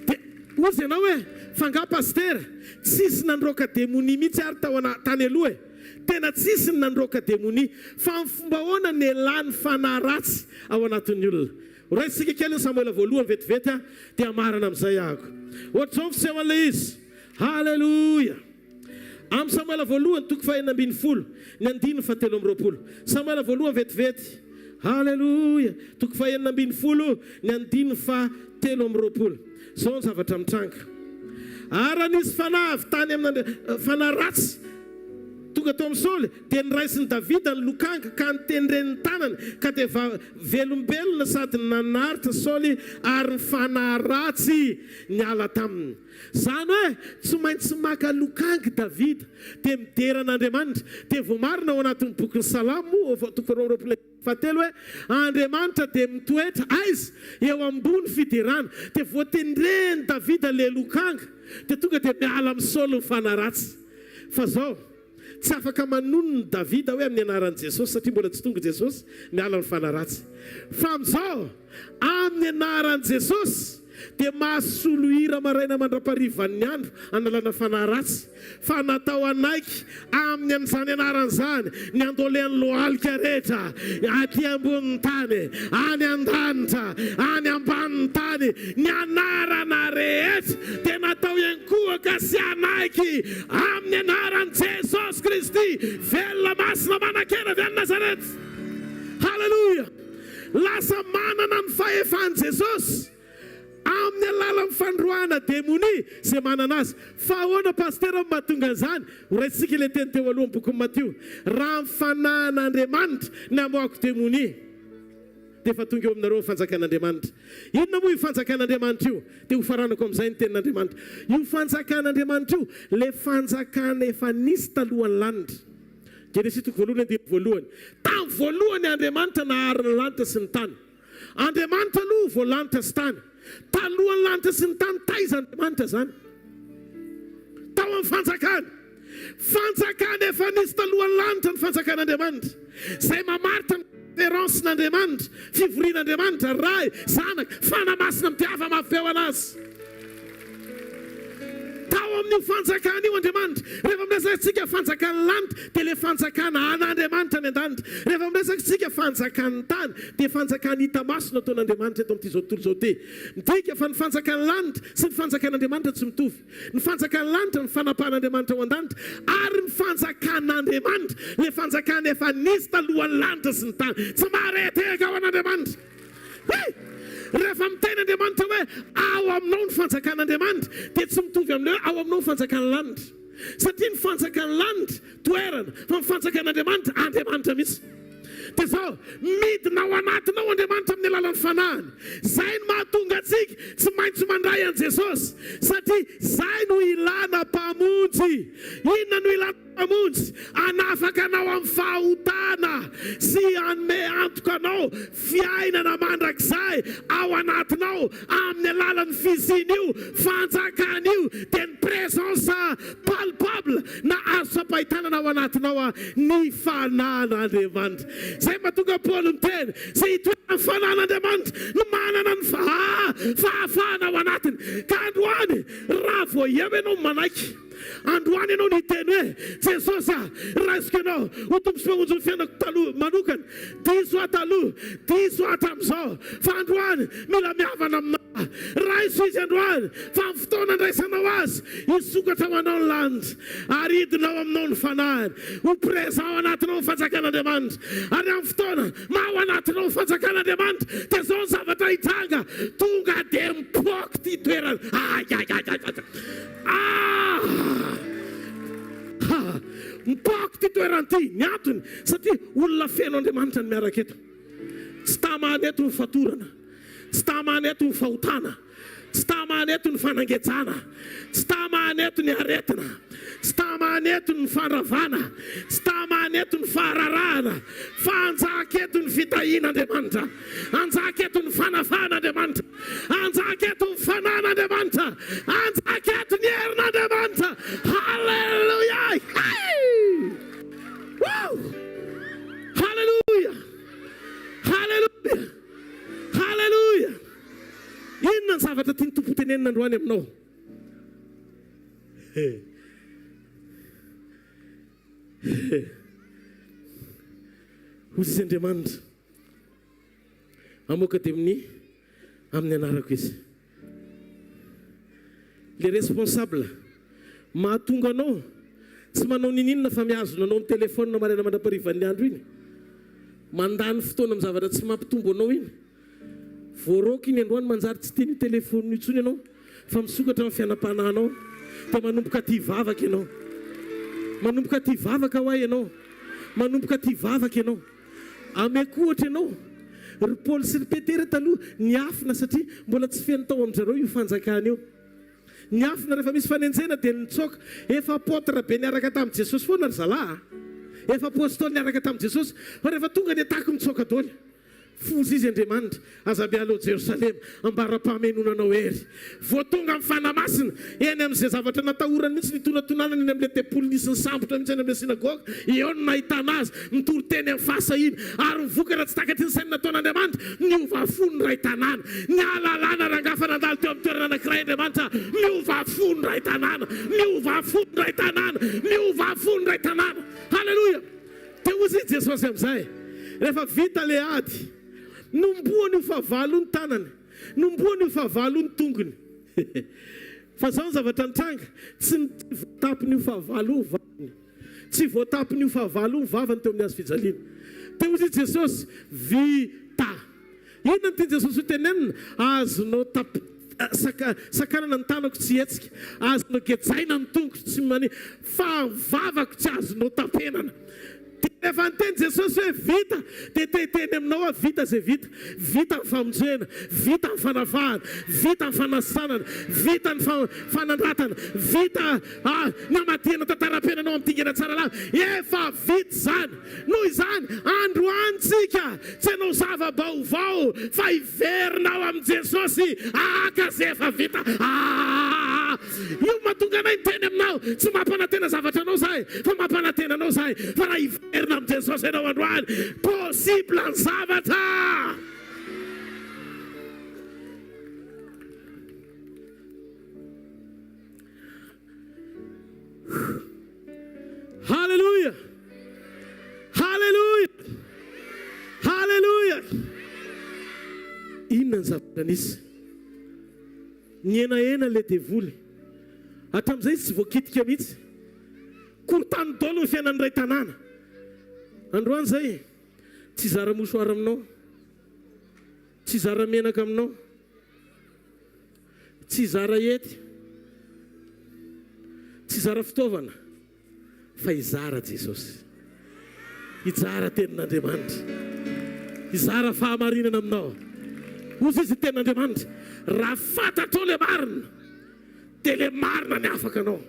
Dia hozy ianao hoe, fa angaha pasitera, tsisy nandroaka demonia mihitsy ary tao ana, tany aloha e? Tena tsisy ny nandroaka demonia. Fa amin'ny fomba ahoana nialany fanahy ratsy ao anatin'ny olona? Ho raisintsika kely ny Samoela voalohany vetivety a, dia hamarana amin'izay ahako. Ohatr'izao ny fiseho an'ilay izy. Haleloia! Amin'ny Samoela voalohany, toko fahenina ambin'ny folo, ny andininy fahatelo amby 20. Samoela voalohany vetivety. Haleloia! Toko fahenina ambin'ny folo, ny andininy fahatelo amby 20. Izao ny zavatra mitranga. Ary raha nisy fanahy avy tany amin'Andriamanitra, fanahy ratsy, tonga teo amin'i Saoly, dia noraisin'i Davida ny lokanga ka notendreny ny tanany, ka dia velombelona sady nanaritra Saoly, ary ny fanahy ratsy niala taminy. Izany hoe tsy maintsy maka lokanga i Davida, dia midera an'Andriamanitra. Dia voamarina ao anatin'ny bokin'ny Salamo, toko faharoa amby 20 andininy fahatelo hoe, Andriamanitra dia mitoetra, aiza? Eo ambony fiderana. Dia voatendren'i Davida ilay lokanga, dia tonga dia miala amin'i Saoly ny fanahy ratsy. Fa izao, tsy afaka manonona i Davida hoe amin'ny anaran'i Jesosy, satria mbola tsy tonga i Jesosy, miala amin'ny fanahy ratsy. Fa amin'izao, amin'ny anaran'i Jesosy, dia mahasolo hira maraina mandra-parivan'ny andro hanalana fanahy ratsy, fa natao hanaiky amin'ny an'izany anarana izany ny andolean'ny lohalika rehetra aty ambonin'ny tany, any an-danitra, any ambanin'ny tany, ny anarana rehetra dia natao hiankohoka sy hanaiky amin'ny anaran'i Jesosy Kristy velona masina manan-kery avy any Nazareth. Haleloia! Lasa manana ny fahefan'i Jesosy amin'ny alalan'ny fandroahana demonia izay manana azy. Fa ahoana Pasitera no mahatonga an'izany? Ho raisintsika ilay teny teo aloha amin'ny bokin'i Matio. Raha ny fanahin'Andriamanitra ny hamoahako demonia, dia efa tonga eo aminareo ny fanjakan'Andriamanitra. Inona moa io fanjakan'Andriamanitra io? Dia hofaranako amin'izay ny tenin'Andriamanitra. Io fanjakan'Andriamanitra io, ilay fanjakana efa nisy talohan'ny lanitra. Genesisy toko voalohany andininy voalohany. Tamin'ny voalohany Andriamanitra nahary ny lanitra sy ny tany. Andriamanitra aloha vao lanitra sy tany. Talohan'ny lanitra sy ny tany taiza Andriamanitra zany? Tao amin'ny fanjakany. Fanjakana efa nisy talohan'ny lanitra ny fanjakan'Andriamanitra. Izay mamaritra ny conférence-n'Andriamanitra, fivorian'Andriamanitra, Ray, Zanaka, Fanahy Masina mitiava mafy feo an'Azy. Tao amin'io fanjakana io Andriamanitra. Rehefa miresaka isika fanjakan'ny lanitra dia ilay fanjakana an'Andriamanitra any an-danitra. Rehefa miresaka isika fanjakan'ny tany dia fanjakana hita maso nataon'Andriamanitra eto amin'ity izao tontolo izao ity. Midika fa ny fanjakan'ny lanitra sy ny fanjakan'Andriamanitra tsy mitovy. Ny fanjakan'ny lanitra ny fanapahan'Andriamanitra ao an-danitra ary ny fanjakan'Andriamanitra ilay fanjakana efa nisy talohan'ny lanitra sy ny tany. Tsy maharehatehaka ho an'Andriamanitra. Hey! Rehefa miteny Andriamanitra hoe ao aminao ny fanjakan'Andriamanitra dia tsy mitovy amin'ilay hoe ao aminao ny fanjakan'ny lanitra. Satria ny fanjakan'ny lanitra, toerana, fa ny fanjakan'Andriamanitra, Andriamanitra mihitsy. Dia izao, midina ao anatinao Andriamanitra amin'ny alalan'ny Fanahiny. Izay no mahatonga antsika tsy maintsy mandray an'i Jesosy. Satria izay no ilana Mpamonjy. Inona no ilana Mpamonjy, hanafaka anao amin'ny fahotana sy hanome antoka anao fiainana mandrakizay ao anatinao amin'ny alalan'ny fisian'io fanjakana io, dia ny présence palpable na azo tsapain-tanana ao anatinao ny Fanahin'Andriamanitra. Izay mahatonga Paoly miteny, izay itoeran'ny Fanahin'Andriamanitra no manana ny fahafahana ao anatiny. Ka androany, raha vao eo ianao manaiky. Androany ianao no hiteny hoe, Jesosy a, raisiko Ianao ho Tompo sy Mpamonjy ny fiainako taloha manokana. Diso aho taloha, diso aho hatramin'izao, fa androany mila mihavana aminao aho. Raiso Izy androany, fa amin'ny fotoana andraisanao Azy, hisokatra ho anao ny lanitra, ary hidina ao aminao ny Fanahiny. Ho présent ao anatinao ny Fanjakan'Andriamanitra. Ary amin'ny fotoana maha ao anatinao ny Fanjakan'Andriamanitra, dia izao ny zavatra hitranga, tonga dia mipoaka ity toerana. Aiaiaiaiai! Ah! Ha! Mipoaka ity toerana ity. Ny antony, satria olona feno Andriamanitra ny miaraka eto. Tsy tamana eto ny fatorana. Tsy tamana eto ny fahotana. Tsy tamana eto ny fanangejana. Tsy tamana eto ny aretina. Tsy tamana eto ny fandravana. Tsy tamana eto ny fahararahana. Fa hanjaka eto ny fitahian'Andriamanitra. Hanjaka eto ny fanafahan'Andriamanitra. Hanjaka eto ny fanan'Andriamanitra. Hanjaka eto ny herin'Andriamanitra. Haleloia! Hey! Woo! Haleloia! Haleloia! Haleloia! Inona ny zavatra tian'ny Tompo hotenenina androany aminao? Hoy izy Andriamanitra, hamoaka demonia amin'ny anarako izy. Le responsable mahatonga anao tsy manao nininona fa mihazona anao amin'ny téléphone maraina mandra-parivan'ny andro iny. Mandany fotoana amin'ny zavatra tsy mampitombo anao iny. Voaroaka iny androany manjary tsy tian'io téléphone io intsony ianao fa misokatra ny fiainam-panahinao dia manomboka tia vavaka ianao. Manomboka tia vavaka hoa ianao. Manomboka tia vavaka ianao. Ameko ohatra ianao, ry Paoly sy ry Petera taloha niafina satria mbola tsy feno tao amin-dry zareo io fanjakana io. Niafina rehefa misy fanenjehana dia nitsoaka. Efa apôtre be niaraka tamin'i Jesosy foana ry zalahy a! Efa apostoly niaraka tamin'i Jesosy fa rehefa tonga ny attaque mitsoaka daholo. Foza izy Andriamanitra, aza miala ao Jerosalema, ambara-pahamenona anao hery. Vao tonga amin'ny Fanahy Masina, eny amin'izay zavatra natahorany mihitsy, nitonatonanany eny amin'ilay tempoly nisy nisambotra mihitsy any amin'ilay synagoga, eo no nahitana azy, mitory teny amin'ny fahasahiana, ary ny vokatra tsy takatry ny sainy nataon'Andriamanitra, niova fo ny iray tanàna. Nialalana rangahy fa nandalo teo amin'ny toerana anankiray Andriamanitra, niova fo ny iray tanàna, niova fo ny iray tanàna, niova fo ny iray tanàna. Haleloia! Dia hoy izy Jesosy amin'izay, rehefa vita ilay ady, nombohany io fahavalo io ny tanany, nombohany io fahavalo io ny tongony. Fa izao ny zavatra nitranga, tsy voatapin'io fahavalo io ny vavany. Tsy voatapin'io fahavalo io ny vavany teo amin'ny hazo fijaliana. Dia hoy izy Jesosy, Vita. Inona no tian'i Jesosy ho tenenina? Azonao tap saka sakanana ny tanako tsy hihetsika, azonao gejaina ny tongotro tsy mani fa ny vavako tsy azonao tapenana. Dia rehefa niteny Jesosy hoe vita, dia te hiteny aminao aho vita izay vita. Vita ny famonjena, vita ny fanafahana, vita ny fanasitranana, vita ny fa fanandratana, vita ah namadihana tantaram-piainanao amin'ny dingana tsara lava. Efa vita izany. Noho izany, androany tsika tsy hanao zava-baovao fa hiverina ao amin'i Jesosy haka izay efa vita. Aa! Io no mahatonga anay miteny aminao, tsy mampanantena zavatra anao izahay fa mampanantena anao izahay fa raha hiverina amin'i Jesosy ianao androany, possible ny zavatra! Haleloia! Haleloia! Haleloia! Inona ny zavatra nisy? Nihenahena ilay devoly. Hatramin'izay izy tsy voakitika mihitsy. Korontany daholo ny fiainan'ny iray tanàna. Androany izay, tsy hizara mouchoir aminao. Tsy hizara menaka aminao. Tsy hizara hety, tsy hizara fitaovana, fa hizara Jesosy. Hizara tenin'Andriamanitra. Hizara fahamarinana aminao. Hoy izy ny tenin'Andriamanitra, raha fantatrao ilay marina, dia ilay marina ny afaka anao.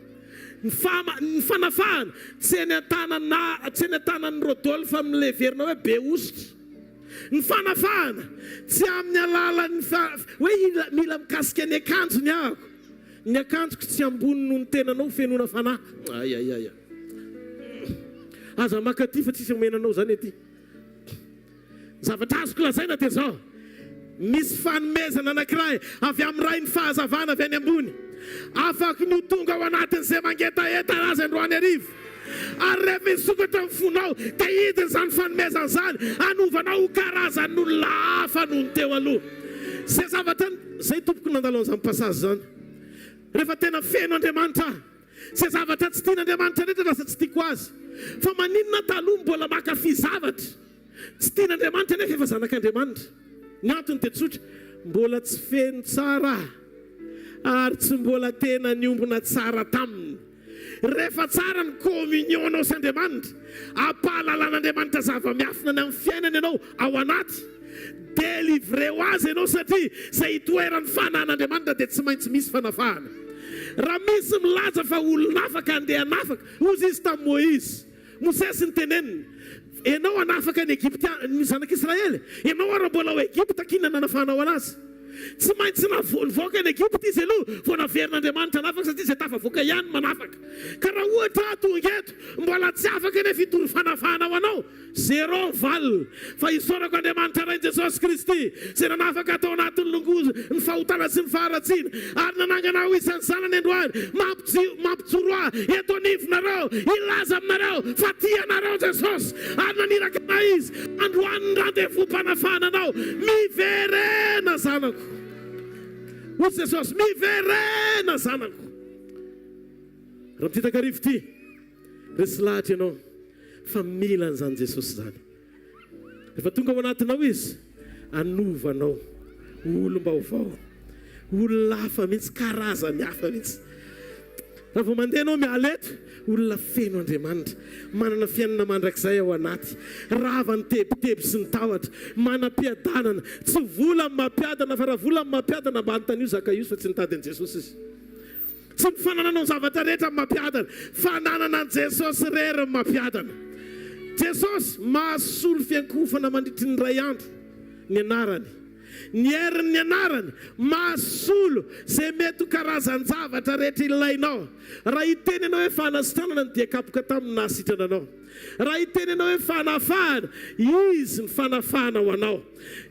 Ny fahama, ny fanafahana, tsy eny an-tanana, tsy eny an-tanan'i Rodolphe amin'ilay heverina hoe be hosotra. Ny fanafahana, tsy amin'ny alalan'ny fa, hoe ila, mila mikasika ny akanjony aho. Ny akanjoko tsy ambony noho ny tenanao fenoina fanahy. Ay, ay, ay. Aza maka aty fa tsisy omena anao izany aty. Ny zavatra azoko lazaina dia izao, misy fanomezana anankiray avy amin'ny Rain'ny fahazavana avy any ambony. Afaky ny ho tonga ao anatin'izay mangetaheta azy androany hariva. Ary rehefa hisokatra ny fonao, dia hidina izany fanomezana izany, hanovanao ho karazan'olona hafa noho ny teo aloha. Izay zavatra, izay tompoko nandalo an'izany passage izany. Rehefa tena feno Andriamanitra aho, izay zavatra tsy tian'Andriamanitra rehetra lasa tsy tiako azy. Fa maninona aho taloha mbola mankafy zavatra tsy tian'Andriamanitra nefa efa zanak'Andriamanitra? Ny antony dia tsotra, mbola tsy feno tsara aho ary tsy mbola tena niombona tsara taminy. Rehefa tsara ny communion-nao sy Andriamanitra, ampahalalan'Andriamanitra zava-miafina ny amin'ny fiainany ianao ao anaty, délivrer-o azy ianao satria izay itoeran'ny fanan'Andriamanitra dia tsy maintsy misy fanafahana. Raha misy milaza fa olon'afaka andeha hanafaka, hozy izy tamin'i Moizy, Mosesy niteneniny, Ianao hanafaka ny Egyptia, ny zanak'Israely, ianao ary mbola ao Egypta, k'inona nanafahanao anazy? Tsy maintsy nivoaka any Egypta izy aloha vao naverin'Andriamanitra hanafaka satria izay tafavoaka ihany no manafaka. Ka raha ohatra aho tonga eto mbola tsy afaka anefa hitory fanafahana ho anao, zéro valiny. Fa isaorako Andriamanitra Rain'i Jesosy Kristy izay nanafaka ahy tao anatin'ny longoza, ny fahotana sy ny faharatsiana ary nanangana ahy ho isan'ny zanany androany, mampijoro ahy eto anivonareo hilaza aminareo fa tia anareo Jesosy ary naniraka anay Izy androany ny rendez-vous-mpanafahana anao. Miverena zanako. Hoy Jesosy, miverena zanako. Raha amin'ity takariva ity, resy lahatra ianao fa mila an'izany Jesosy izany. Rehefa tonga ao anatinao Izy, hanova anao ho olom-baovao, olona hafa mihitsy, karazany hafa mihitsy. Raha vao mandeha ianao miala eto, olona feno Andriamanitra, manana fiainana mandrakizay ao anaty, rava ny tebiteby sy ny tahotra, manam-piadanana. Tsy vola no mampiadana, fa raha vola no mampiadana, mba anontanio Zakaiosy fa tsy nitady an'i Jesosy izy. Tsy ny fananana ny zavatra rehetra no mampiadana, fananana an'i Jesosy irery no mampiadana. Jesosy mahasolo fiankohofana mandritry ny iray andro ny anarany. Ny herin'ny anarany mahasolo izay mety ho karazan-javatra rehetra ilainao. Raha hiteny ianao hoe fanasitranana ny dia kapoka taminy nahasitrana anao. Raha hiteny ianao hoe fanafahana, Izy ny fanafahana ho anao.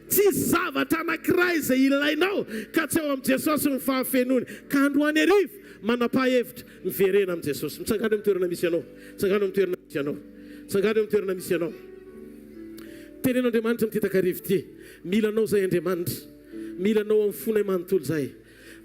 Tsy hisy zavatra anankiray izay ilainao ka tsy ao amin'i Jesosy ny fahafenoany. Ka androany hariva, manapaha hevitra, miverena amin'i Jesosy. Mitsangàna eo amin'ny toerana misy anao. Mitsangàna eo amin'ny toerana misy anao. Mitsangàna eo amin'ny toerana misy anao. Teneno Andriamanitra amin'ity takariva ity. Mila anao izahay Andriamanitra. Mila anao amin'ny fonay manontolo izahay.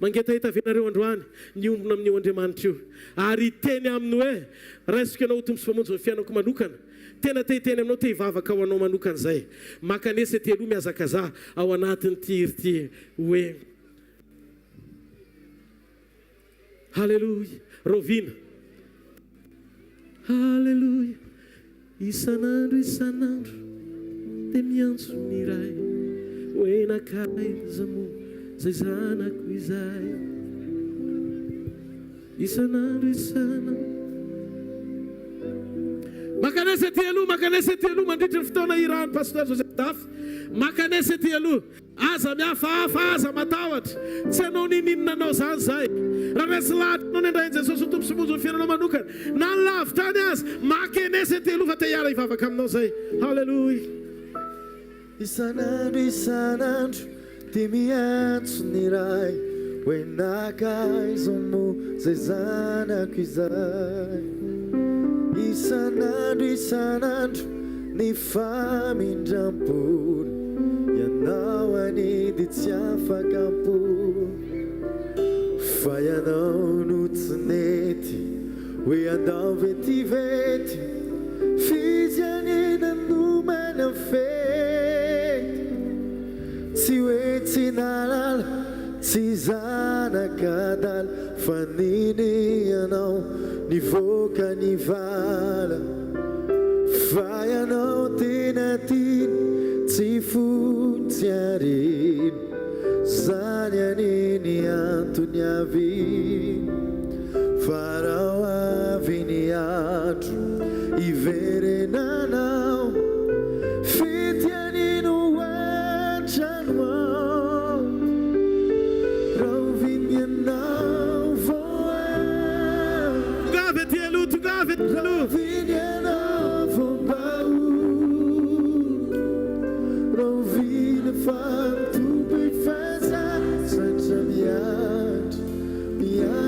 Mangetaheta ve nareo androany niombona amin'io Andriamanitra io ary hiteny aminy hoe, Raisiko Ianao ho Tompo sy Mpamonjy ny fiainako manokana? Tena te hiteny aminao, te hivavaka ho anao manokana izay. Mankanesa ety aloha mihazakazaha ao anatin'ity hira ity hoe. Haleloia! Raoviana? Haleloia! Isan'andro isan'andro dia miantso ny Ray hoe nankaiza moa izay zanako izay? Isan'andro isan'andro. Mankanesa ety aloha, mankanesa ety aloha mandritry ny fotoana hirahan'ny Pasteur Joseph Dafy. Mankanesa ety aloha. Aza mihafahafa, aza matahotra. Tsy hanao ninoninona anao izany izahay. Raha resy lahatra anao ny handray an'i Jesosy ho Tompo sy Mpamonjy ny fiainanao manokana, na ny lavitra any aza, mankenesa ety aloha fa te hiara hivavaka aminao izahay. Haleloia. Isan'andro isan'andro dia miantso ny Ray hoe nankaiza moa izay zanako izay. Isan'andro isan'andro ny famindram-pony Ianao anie dia tsy afaka am-po Fa ianao no tsy nety hoe andao vetivety F'izy anie nanomana fety Tsy hoe tsy nahalala, tsy zanak'adala Fa ninianao nivoaka ny vala Fa ianao tena tiany tsy fony tsy ariny Zany anie ny antony avy Fa raha ho avy ny andro hiverenanao Fety anie no an-trano ao Rahoviana ianao vao avy Tongava ety aloha, tongava ety aloha. Rahoviana ianao vao mba ho Rahoviana fa ny Tompo efa sasatra miandry, miandry.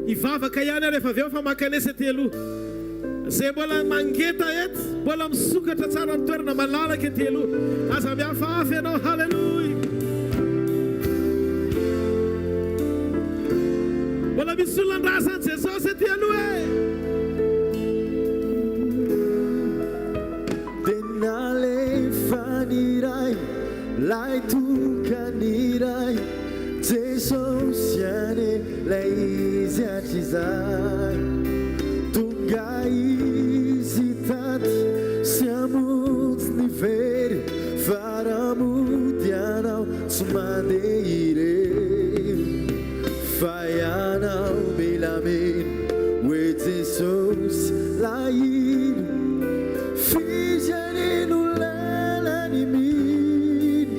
Hivavaka ihany aho rehefa avy eo fa mankanesa ety aloha. Izay mbola mangeta eto, mbola misokatra tsara ny toerana malalaka ety aloha. Aza mihafahafa ianao. Haleloia. Mbola misy olona andrasan'i Jesosy ety aloha e. Dia nalefa ny Ray, lay tokany Ray, Jesosy anie lay Izy hatrizay. Tonga Izy hitady sy hamonjy ny very, fa raha mody ianao tsy mandeha irery, fa ianao mila mino hoe Jesosy lay ilo. F'izy anie no lalany mino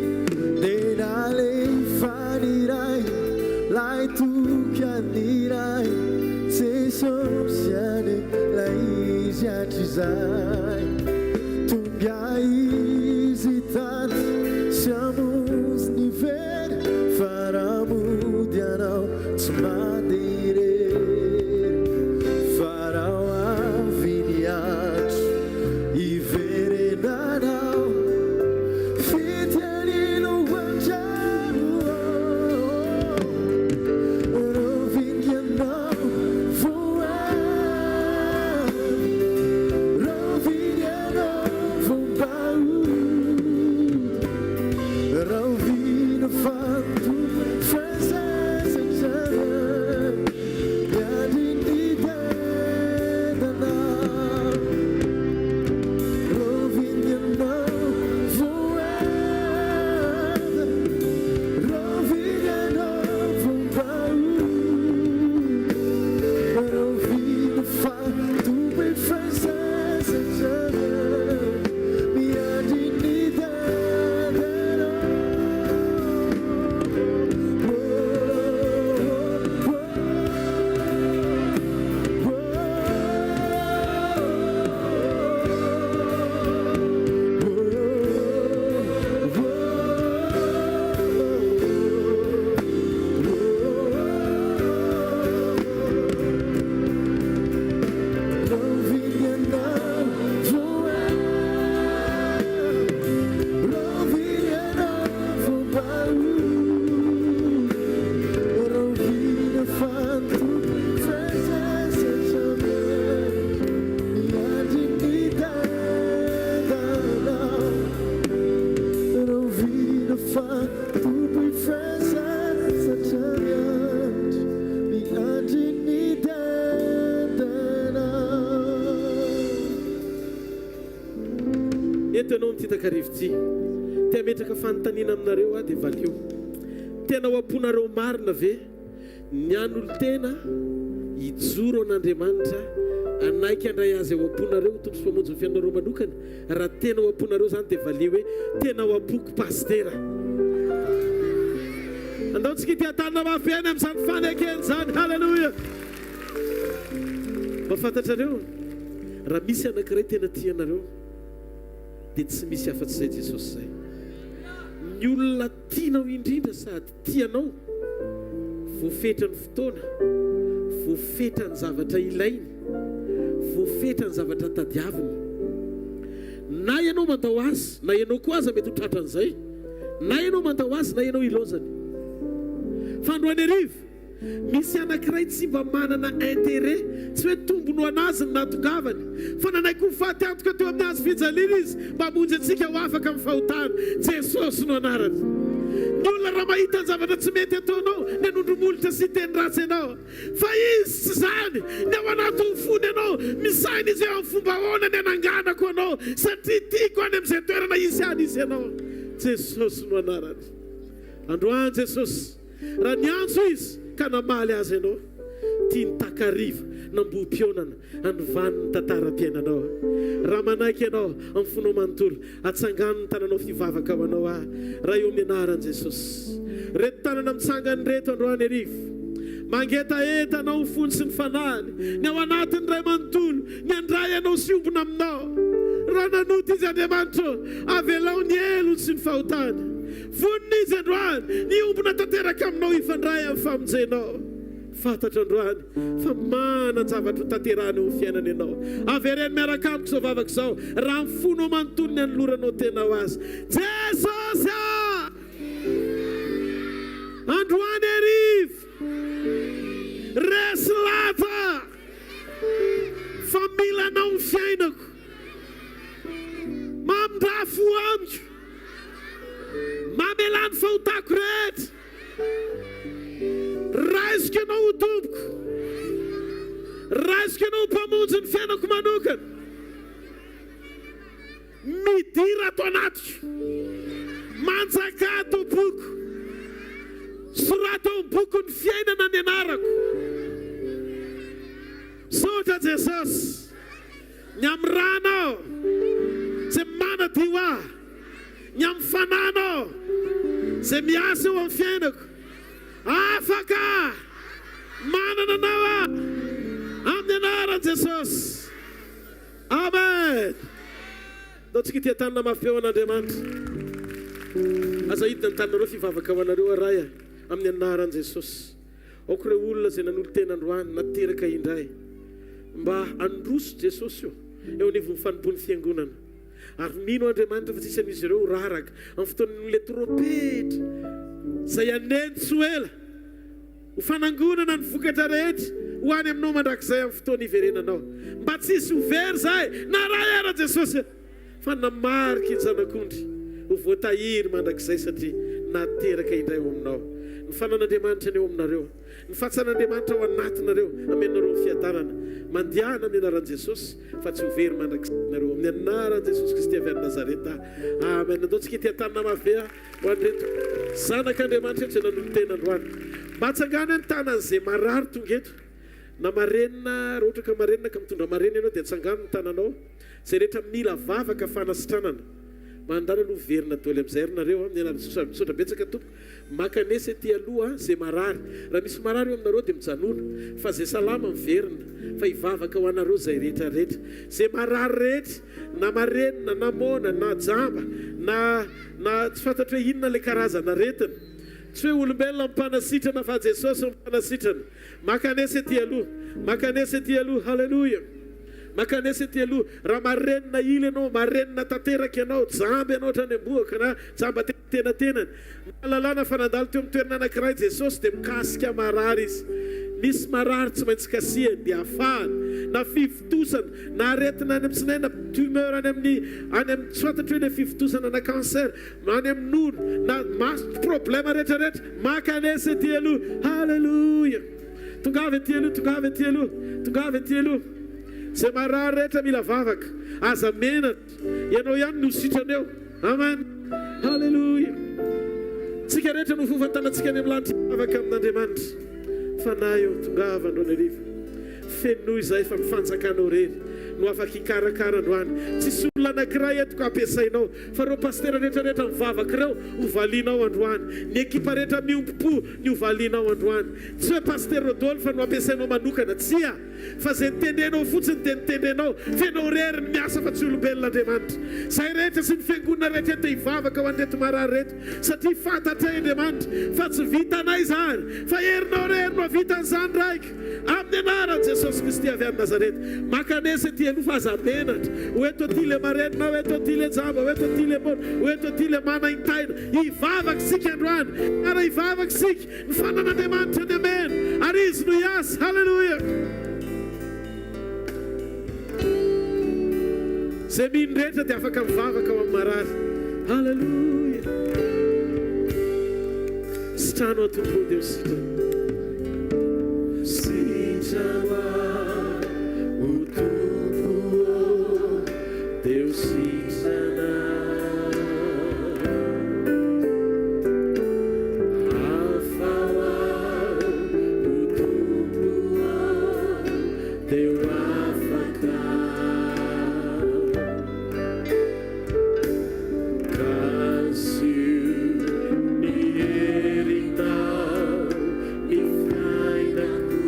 Dia nalefany iray Lay tokany iray Jesosy anie lay izy hatrizay Tonga izy hitady sy hamonjy ny very Fa raha mody ianao tsy mandeha irery Fa raha ho avy ny andro hiverenanao, Fitian'ny lohantrano, Rovinganao vao avy, Rovinganao vao mba hody, Rahoviana fa tompo fa sasatra. Miandry ny dadana Raoviana ianao vao avy Raoviana ianao vao mba hody Raoviana fa Tompo efa sasatra Miandry ny dadanao Eto ianao amin'ity takariva ity. Te hametraka fanontaniana aminareo aho dia valio. Tena ao am-ponareo marina ve ny hanolo-tena hijoro an'Andriamanitra, hanaiky handray Azy ao am-ponareo ho Tompo sy Mpamonjy ny fiainanareo manokana? Raha tena ao am-ponareo izany dia valio hoe, Tena ao am-poko Pasitera. Andao tsika hitia-tanana mafy be any amin'izany fanekena izany. Haleloia! Mba fantatrareo, raha misy anankiray tena tia anareo, dia tsy misy afa-tsy izay Jesosy izay. Ny olona tianao indrindra sady tianao, voafetra ny fotoana, voafetra ny zavatra ilainy, voafetra ny zavatra tadiaviny. Na ianao mandao azy, na ianao koa aza mety ho tratran'izay, na ianao mandao azy, na ianao ilaozany. Fa androany hariva, Misy anankiray tsy mba manana intérêt, tsy hoe tombony ho an'azy ny nahatongavany, fa nanaiky ho faty antoka teo amin'ny hazo fijaliana izy mba hamonjy antsika ho afaka amin'ny fahotana. Jesosy no anarany. Ny olona raha mahita ny zavatra tsy mety ataonao, ny hanondro molotra sy hiteny ratsy anao. Fa izy tsy izany, ny ao anatin'ny fony ianao, misaina izy hoe amin'ny fomba ahoana ny hananganako anao, satria tiako any amin'izay toerana hisy any izy ianao. Jesosy no anarany. Androany Jesosy. Raha niantso izy ka namaly azy ianao, tiany takariva nambohi-pionana hanovany ny tantaram-piainanao. Raha manaiky ianao amin'ny fonao manontolo, atsangano ny tananao fivavaka ho anao aho, Ray eo amin'ny anaran'i Jesosy. Ireto tanana mitsangana ireto androany hariva, mangetaheta anao ny fony sy ny fanahiny, ny ao anatiny iray manontolo, ny handray anao sy hiombona aminao. Raha nanota izy Andriamanitra ô, avelao ny helony sy ny fahotany. Vonona izy androany ny hiombona tanteraka aminao hifandray amin'ny famonjenao. Fantatro androany fa manan-javatra ho tanterahina eo amin'ny fiainana ianao. Avereno miaraka amiko izao vavaka izao, raha ny fonao manontolo ny anoloranao tena ho Azy. Jesosy a! Androany hariva, resy lahatra fa mila Anao ny fiainako. Mamindrà fo amiko. Mamelà ny fahotako rehetra. Raisiko Ianao ho Tompoko. Raisiko Ianao ho Mpamonjy ny fiainako manokana. Midira ato anatiko. Manjakà ato am-poko. Soraty ao amin'ny bokin'ny fiainana ny anarako. Misaotra Jesosy ny amin'ny rànao izay manadio ahy. Ny amin'ny fananao izay miasa eo amin'ny fiainako. Afaka manana anao aho amin'ny anaran'i Jesosy. Amen. Ndao tsika hitia tanana mafy be ho an'Andriamanitra. Aza hidina ny tananareo fivavaka ho anareo aho Ray a, amin'ny anaran'i Jesosy. Aoka ireo olona izay nanolo-tena androany nateraka indray mba handroso Jesosy o eo anivon'ny fanompoan'ny fiangonana. Ary mino Andriamanitra fa tsy hisy amin'izy ireo ho raraka amin'ny fotoan'ilay trompetra izay haneno tsy ho ela ho fanangonana ny vokatra rehetra ho any aminao mandrakizay amin'ny fotoana hiverenanao. Mba tsy hisy ho very izahay na iray ara Jesosy fa namariky ny Zanak'ondry ho voatahiry mandrakizay satria nateraka indray ao aminao. Ny fanan'Andriamanitra ny eo aminareo. Ny fahatsaran'Andriamanitra ao anatinareo, amenareo ny fiadanana. Mandehana amin'ny anaran'i Jesosy fa tsy ho very mandrakizay nareo. Amin'ny anaran'i Jesosy Kristy avy any Nazareta. Amen. Andao tsika ity an-tanana mafy be ho an'ireto zanak'Andriamanitra ireto izay nanolo-tena androany. Mba atsangano ny tanan'izay marary tonga eto. Na marenina, raha ohatra ka marenina ka mitondra marenina ianao dia atsangano ny tananao. Izay rehetra mila vavaka fanasitranana. Mandala aloha miverina doly amin'izay ry nareo a. Miala misaotra betsaka tompoko. Mankanesa ety aloha ze marary. Raha misy marary eo aminareo dia mijanona fa ze salama miverina fa hivavaka ho anareo zay rehetra rehetra. Ze marary rehetra na marenina na moana na jamba na na tsy fantatro hoe inona le karazana aretina. Tsy hoe olombelona no mpanasitrana fa Jesosy no mpanasitrana. Mankanesa ety aloha. Mankanesa ety aloha. Haleloia. Mankanesa ety aloha. Raha marenina ila ianao, marenina tanteraka ianao, jamba ianao hatrany am-bohoka na jamba tenatenany. Mahalalana fa nandalo teo amin'ny toerana anankiray Jesosy dia mikasika marary Izy. Misy marary tsy maintsy kasihany dia afahany. Na fivontosana, na aretina any amin'ny tsinay, na tumeur any amin'ny any amin'ny tsy fantatro hoe ilay fivontosana na cancer, any amin'ny nono, na maso, problème rehetra rehetra. Mankanesa ety aloha. Haleloia. Tongava ety aloha, tongava ety aloha, tongava ety aloha. Izay marary rehetra mila vavaka. Aza menatra. Ianao ihany no sitrana eo. Amen. Haleloia. Tsika rehetra no fofantanantsika any amin'ny lanitra hivavaka amin'Andriamanitra. Fanahy ô, tongava androany hariva. Fenoy izahay fa ny fanjakanao irery no afaka hikarakara androany. Tsisy olona anankiray eto ka ampiasainao fa ireo pasitera rehetra rehetra mivavaka ireo ho valianao androany. Ny ekipa rehetra miombom-po ny ho valianao androany. Tsy hoe pasitera Rodolphe no ampiasainao manokana, tsia. Fa izay notendrenao fotsiny dia notendrenao, fa ianao irery no miasa fa tsy olombelona Andriamanitra. Izahay rehetra sy ny fiangonana rehetra eto dia hivavaka ho an'ireto marary ireto satria fantatray Andriamanitra fa tsy vitanay izany fa herinao irery no hahavita an'izany Raiko. Amin'ny anaran'i Jesosy Kristy avy any Nazareta. Mankanesa ety aloha fa aza menatra. Ho eto aty le marenina, ho eto aty le jamba, ho eto aty le moana, ho eto aty le manaintaina. Hivavaka isika androany. Ary hivavaka isika. Ny fanan'Andriamanitra ny amena. Ary Izy no hiasa. Haleloia. Izay mino rehetra dia afaka mivavaka ho amin'ny marary. Haleloia. Sitrano aho Tompo dia ho sitrana. Sitrano aho Tompo ô, dia ho sitrana. Afaho aho Tompo ô, dia ho afaka. Kasio ny herinao ny fiainako.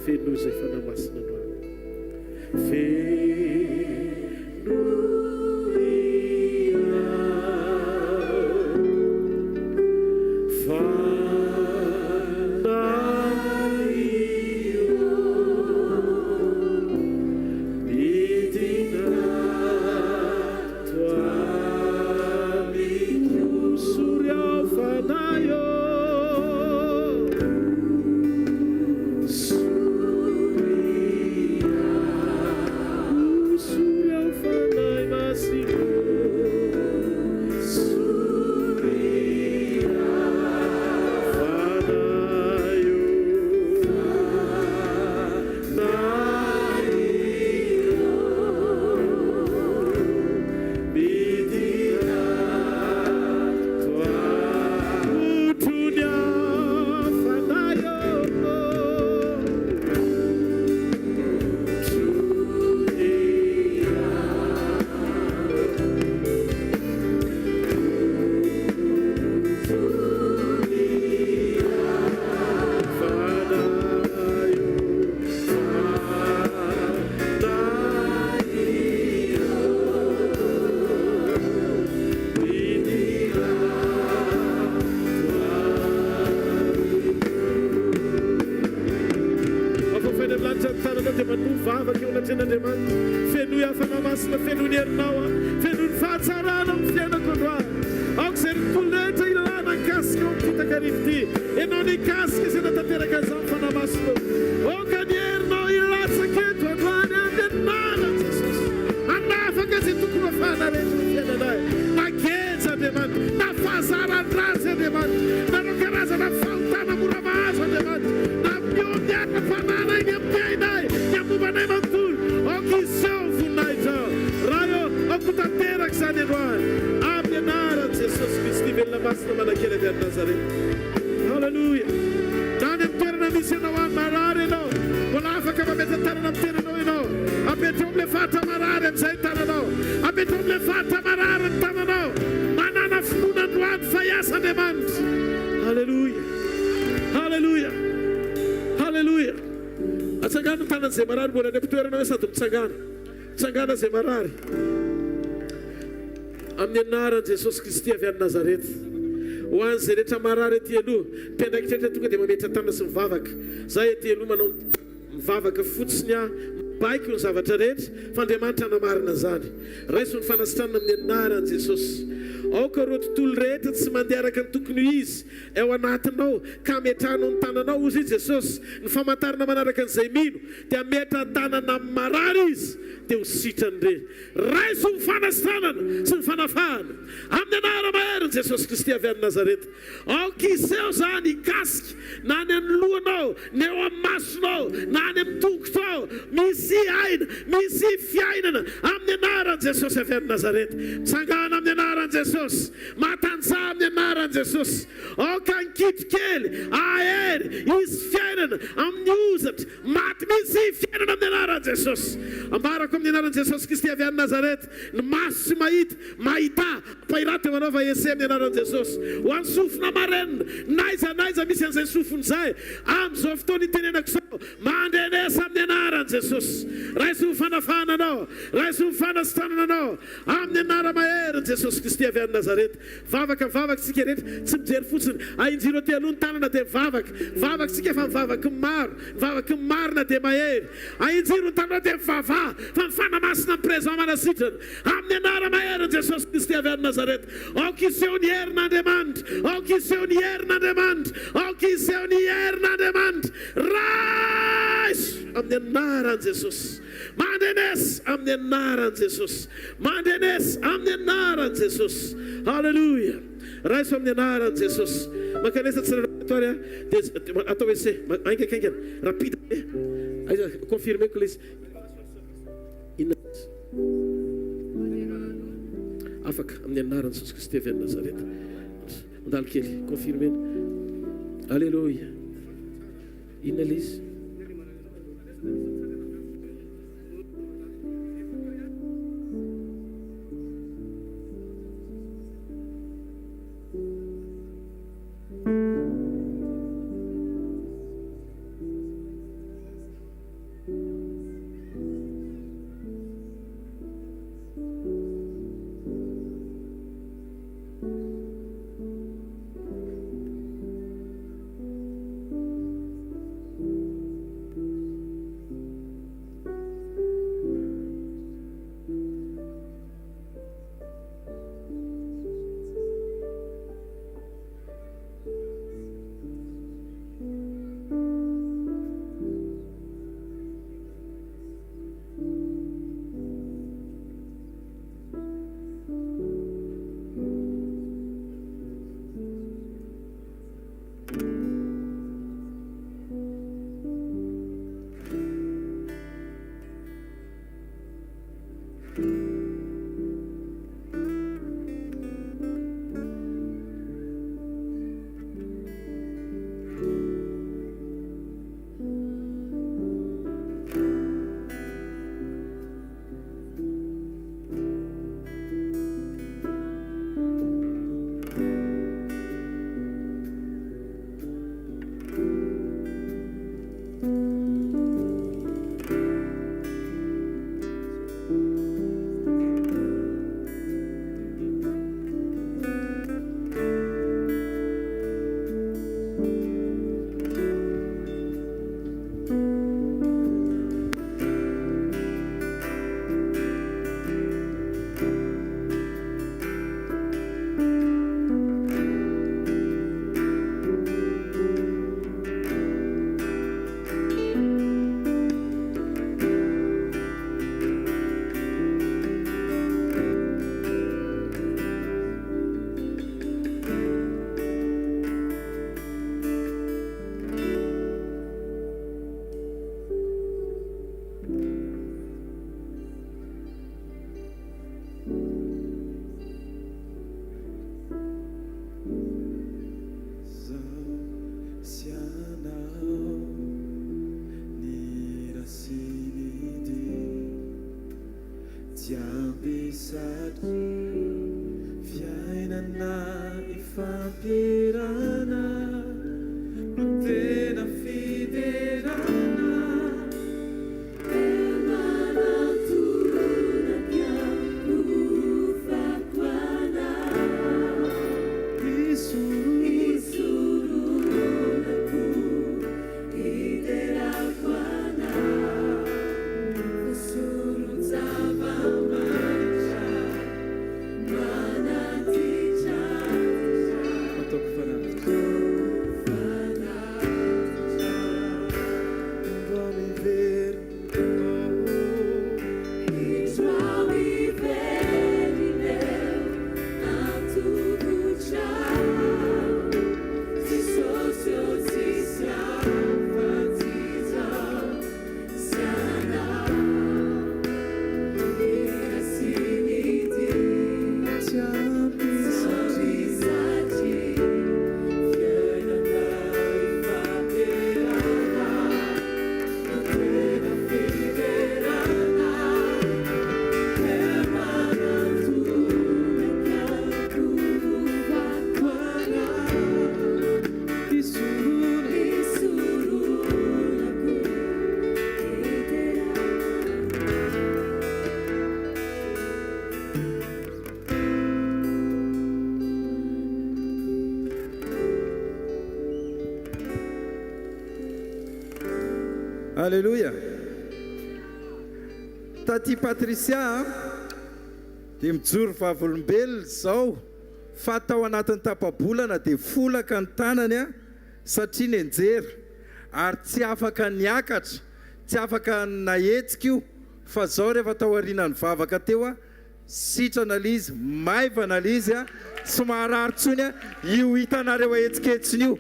Fenoy izay Fanahy Masina androany. Fenoy aho. Fanahy ô, midina ato amiko. Sory aho Fanahy ô. Afafaina amin'ny lanitra ny tananao dia manoa vavaka eo anatrehan'Andriamanitra. Fenoy ahy Fanahy Masina, fenoy ny herinao aho, fenoy ny fahatsarana amin'ny fiainako androany. Aoka izay tontolo rehetra ilana mikasika ao amin'ity takariva ity. Ianao nikasika izay natanteraka an'izany Fanahy Masina o. Aoka ny herinao hilatsaka eto androany amin'ny anaran'i Jesosy. Hanafaka izay tokony ho afahana rehetra ny fiainanay. Na geja Andriamanitra, na fahazaran-dratsy Andriamanitra, na ireo karazana fahotana mora mahazo Andriamanitra, na mihoby ara-panahinay ny amin'ny ainay, ny amin'ny momba anay manontolo. Aoka hiseho ny voninahitrao. Ray ô, aoka ho tanteraka izany androany. Amin'ny anaran'i Jesosy Kristy velona masina manan-kery avy any Nazareta. Haleloia. Na any amin'ny toerana misy anao any, marary ianao, mbola afaka mametra-tanana amin'ny tenanao ianao. Apetraho amin'ilay faritra marary amin'izay ny tananao. Apetraho amin'ilay faritra marary ny tananao. Manàna finoana androany fa hiasa Andriamanitra. Haleloia. Haleloia. Haleloia. Atsangano ny tanan'izay marary mbola any am-pitoerana hoe sady mitsangàna. Mitsangàna izay marary. Amin'ny anaran'i Jesosy Kristy avy any Nazareta. Ho an'izay rehetra marary aty aloha, mpiandraikitra rehetra tonga dia mametra-tanana sy mivavaka. Izaho aty aloha manao mivavaka fotsiny aho, mibaiko ny zavatra rehetra, fa Andriamanitra hanamarina izany. Raiso ny fanasitranana amin'ny anaran'i Jesosy. Aoka ireo tontolo rehetra tsy mandeha araka ny tokony ho izy ao anatinao ka ametrahanao ny tananao, hozy i Jesosy, ny famantarana manaraka an'izay mino dia hametra-tanana amin'ny marary izy dia ho sitrany ireny. Raiso ny fanasitranana sy ny fanafahana amin'ny anara-maherin'i Jesosy Kristy avy any Nazareta. Aoka hiseho izany hikasika na any amin'ny lohanao, na eo amin'ny masonao, na any amin'ny tongotrao. Misy aina, misy fiainana amin'ny anaran'i Jesosy avy any Nazareta. Mitsangàna amin'ny anaran'i Jesosy. Matanjaha amin'ny anaran'i Jesosy. Aoka ny kitro kely hahery hisy fiainana amin'ny hozatra maty mihitsy fiainana amin'ny anaran'i Jesosy. Ambarako amin'ny anaran'i Jesosy Kristy avy any Nazareth, ny maso tsy mahita, mahità, ampahirato eo manaova essai amin'ny anaran'i Jesosy. Ho an'ny sofina marenina, n'aiza n'aiza misy an'izay sofina izay, amin'izao fotoana itenenako izao, mandrenesa amin'ny anaran'i Jesosy. Raiso ny fanafahana anao, raiso ny fanasitranana anao, amin'ny anara-maherin'i Jesosy Kristy avy any Nazareth. Vavaka mivavaka isika rehetra, tsy mijery fotsiny. Ahinjiro aty aloha ny tanana dia mivavaka. Mivavaka isika fa mivavaky ny maro, mivavaky ny marina dia mahery. Ahinjiro ny tananao dia mivavaha fa ny Fanahy Masina mi-présent manasitrana. Amin'ny anara-maherin'i Jesosy Kristy avy any Nazareta. Aoka hiseho ny herin'Andriamanitra. Aoka hiseho ny herin'Andriamanitra. Aoka hiseho ny herin'Andriamanitra. Raiso amin'ny anaran'i Jesosy. Mandrenesa amin'ny anaran'i Jesosy. Mandrenesa amin'ny anaran'i Jesosy. Haleloia. Raiso amin'ny anaran'i Jesosy. Mankanesa tsirairay ato ary dia atao essai haingankaingana, rapide be. Aiza confirmer-ko ilay izy. Inona izy? Afaka amin'ny anaran'i Jesosy Kristy avy any Nazareta. Mandalo kely, confirmer-na. Aleloia. Inona ilay izy? Ifampierana no tena fiderana. Ataoko fanatitra. Indro miverina, Tsy ampy satria fiainana ifampiarahana no tena fiderana. Aleloia! Taty Patricia a, dia mijoro vavolombelona izao fa tao anatin'ny tapa-bolana dia folaka ny tanany a, satria nianjera ary tsy afaka niakatra, tsy afaka nahetsika io fa zao rehefa tao aorianan'ny vavaka teo a, sitrana le izy, maivana le izy a, tsy maharary intsony a, io hitanareo ahetsiketsiny io,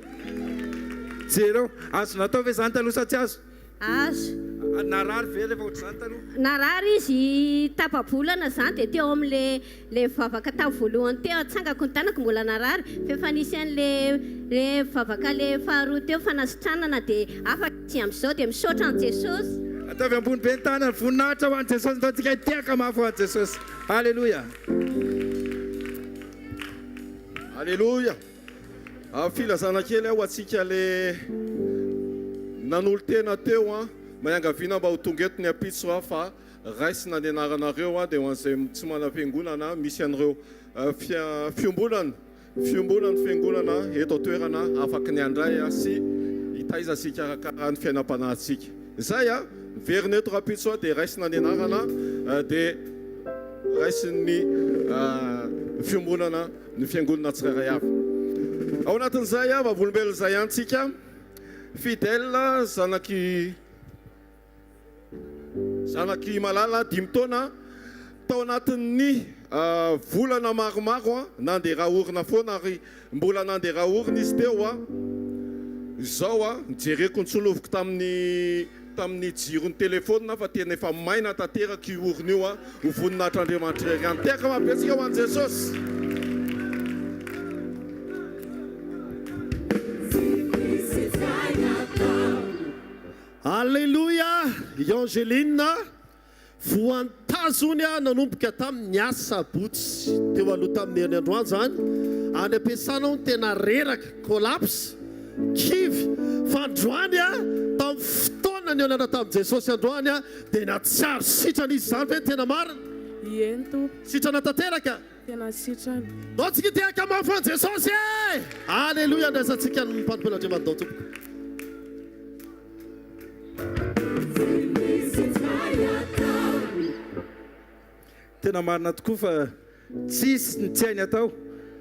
jereo, azo natao ve zany taloha sa tsy azo? Azo. Narary ve rehefa ohatr'izany taloha? Narary izy tapa-bolana izany dia teo amin'le le vavaka tamin'ny voalohany teo atsangako ny tanako mbola narary fa efa nisy an'le le vavaka le faharoa teo fanasitranana dia afaka izy amin'izao dia misaotra an'i Jesosy. Ataovy ambony be ny tanana, voninahitra ho an'i Jesosy, ndao tsika hitehaka mafy ho an'i Jesosy. Aleloia. Aleloia. Filazana kely ho antsika le nanolo-tena teo an, mba iangaviana mba ho tonga eto ny ampitso an, fa raisina ny anaranareo an, dia ho an'izay tsy manam-piangonana misy an'ireo fiombonana, fiombonan'ny fiangonana eto an-toerana afaky ny handray sy hitaiza sy hikarakara ny fiainam-panahintsika. Izay an, miverina eto rahampitso an, dia raisina ny anarana dia raisin'ny fiombonana ny fiangonana tsirairay avy. Ao anatin'izay, vavolombelona izay ihany tsika, Fidèle zanak'i zanak'i Malala, dimy taona, tao anatin'ny volana maromaro nandeha ra orona foana ary mbola nandeha ra orona izy teo. Izao nijereko nitsoloviko tamin'ny tamin'ny jiron'ny telefaonina fa tena efa maina tanteraka io orona io ho voninahitr'Andriamanitra irery ihany. Tehaka mahabetsika ho an'i Jesosy. Aleloia i Angeline voantazony nanomboka tamin'ny asabotsy teo aloha tamin'ny heriny androany izany any am-piasana aho no tena reraka, collapse, kivy fa androany tamin'ny fotoana nihaonana tamin'i Jesosy androany dia nahatsiaro sitrana izy, izany ve no tena marina? Eny tompoko. Sitrana tanteraka? Tena sitrana. Ndao tsika hitehaka mafy ho an'i Jesosy e! Aleloia andraisantsika ny mpanompon'Andriamanitra ndao tompoko. Tena marina tokoa fa tsisy ny tsy hainy atao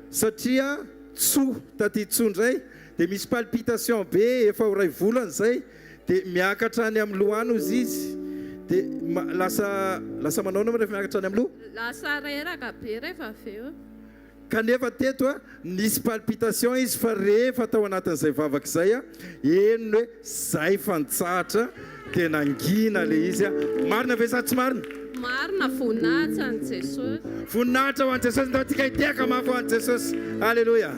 satria tso taty tso indray dia misy palpitation be efa ho ray volana izay dia miakatra any amin'ny loha any ozy izy dia lasa lasa manao anao rehefa miakatra any amin'ny loha? Lasa reraka be rehefa avy eo. Kanefa teto a, nisy palpitation izy fa rehefa tao anatin'izay vavaka izay a, henony hoe zay fa nitsahatra dia nangina le izy a. Marina ve sa tsy marina? Marina, voninahitra an'i Jesosy. Voninahitra ho an'i Jesosy, ndao tsika hitehaka mafy ho an'i Jesosy. Aleloia.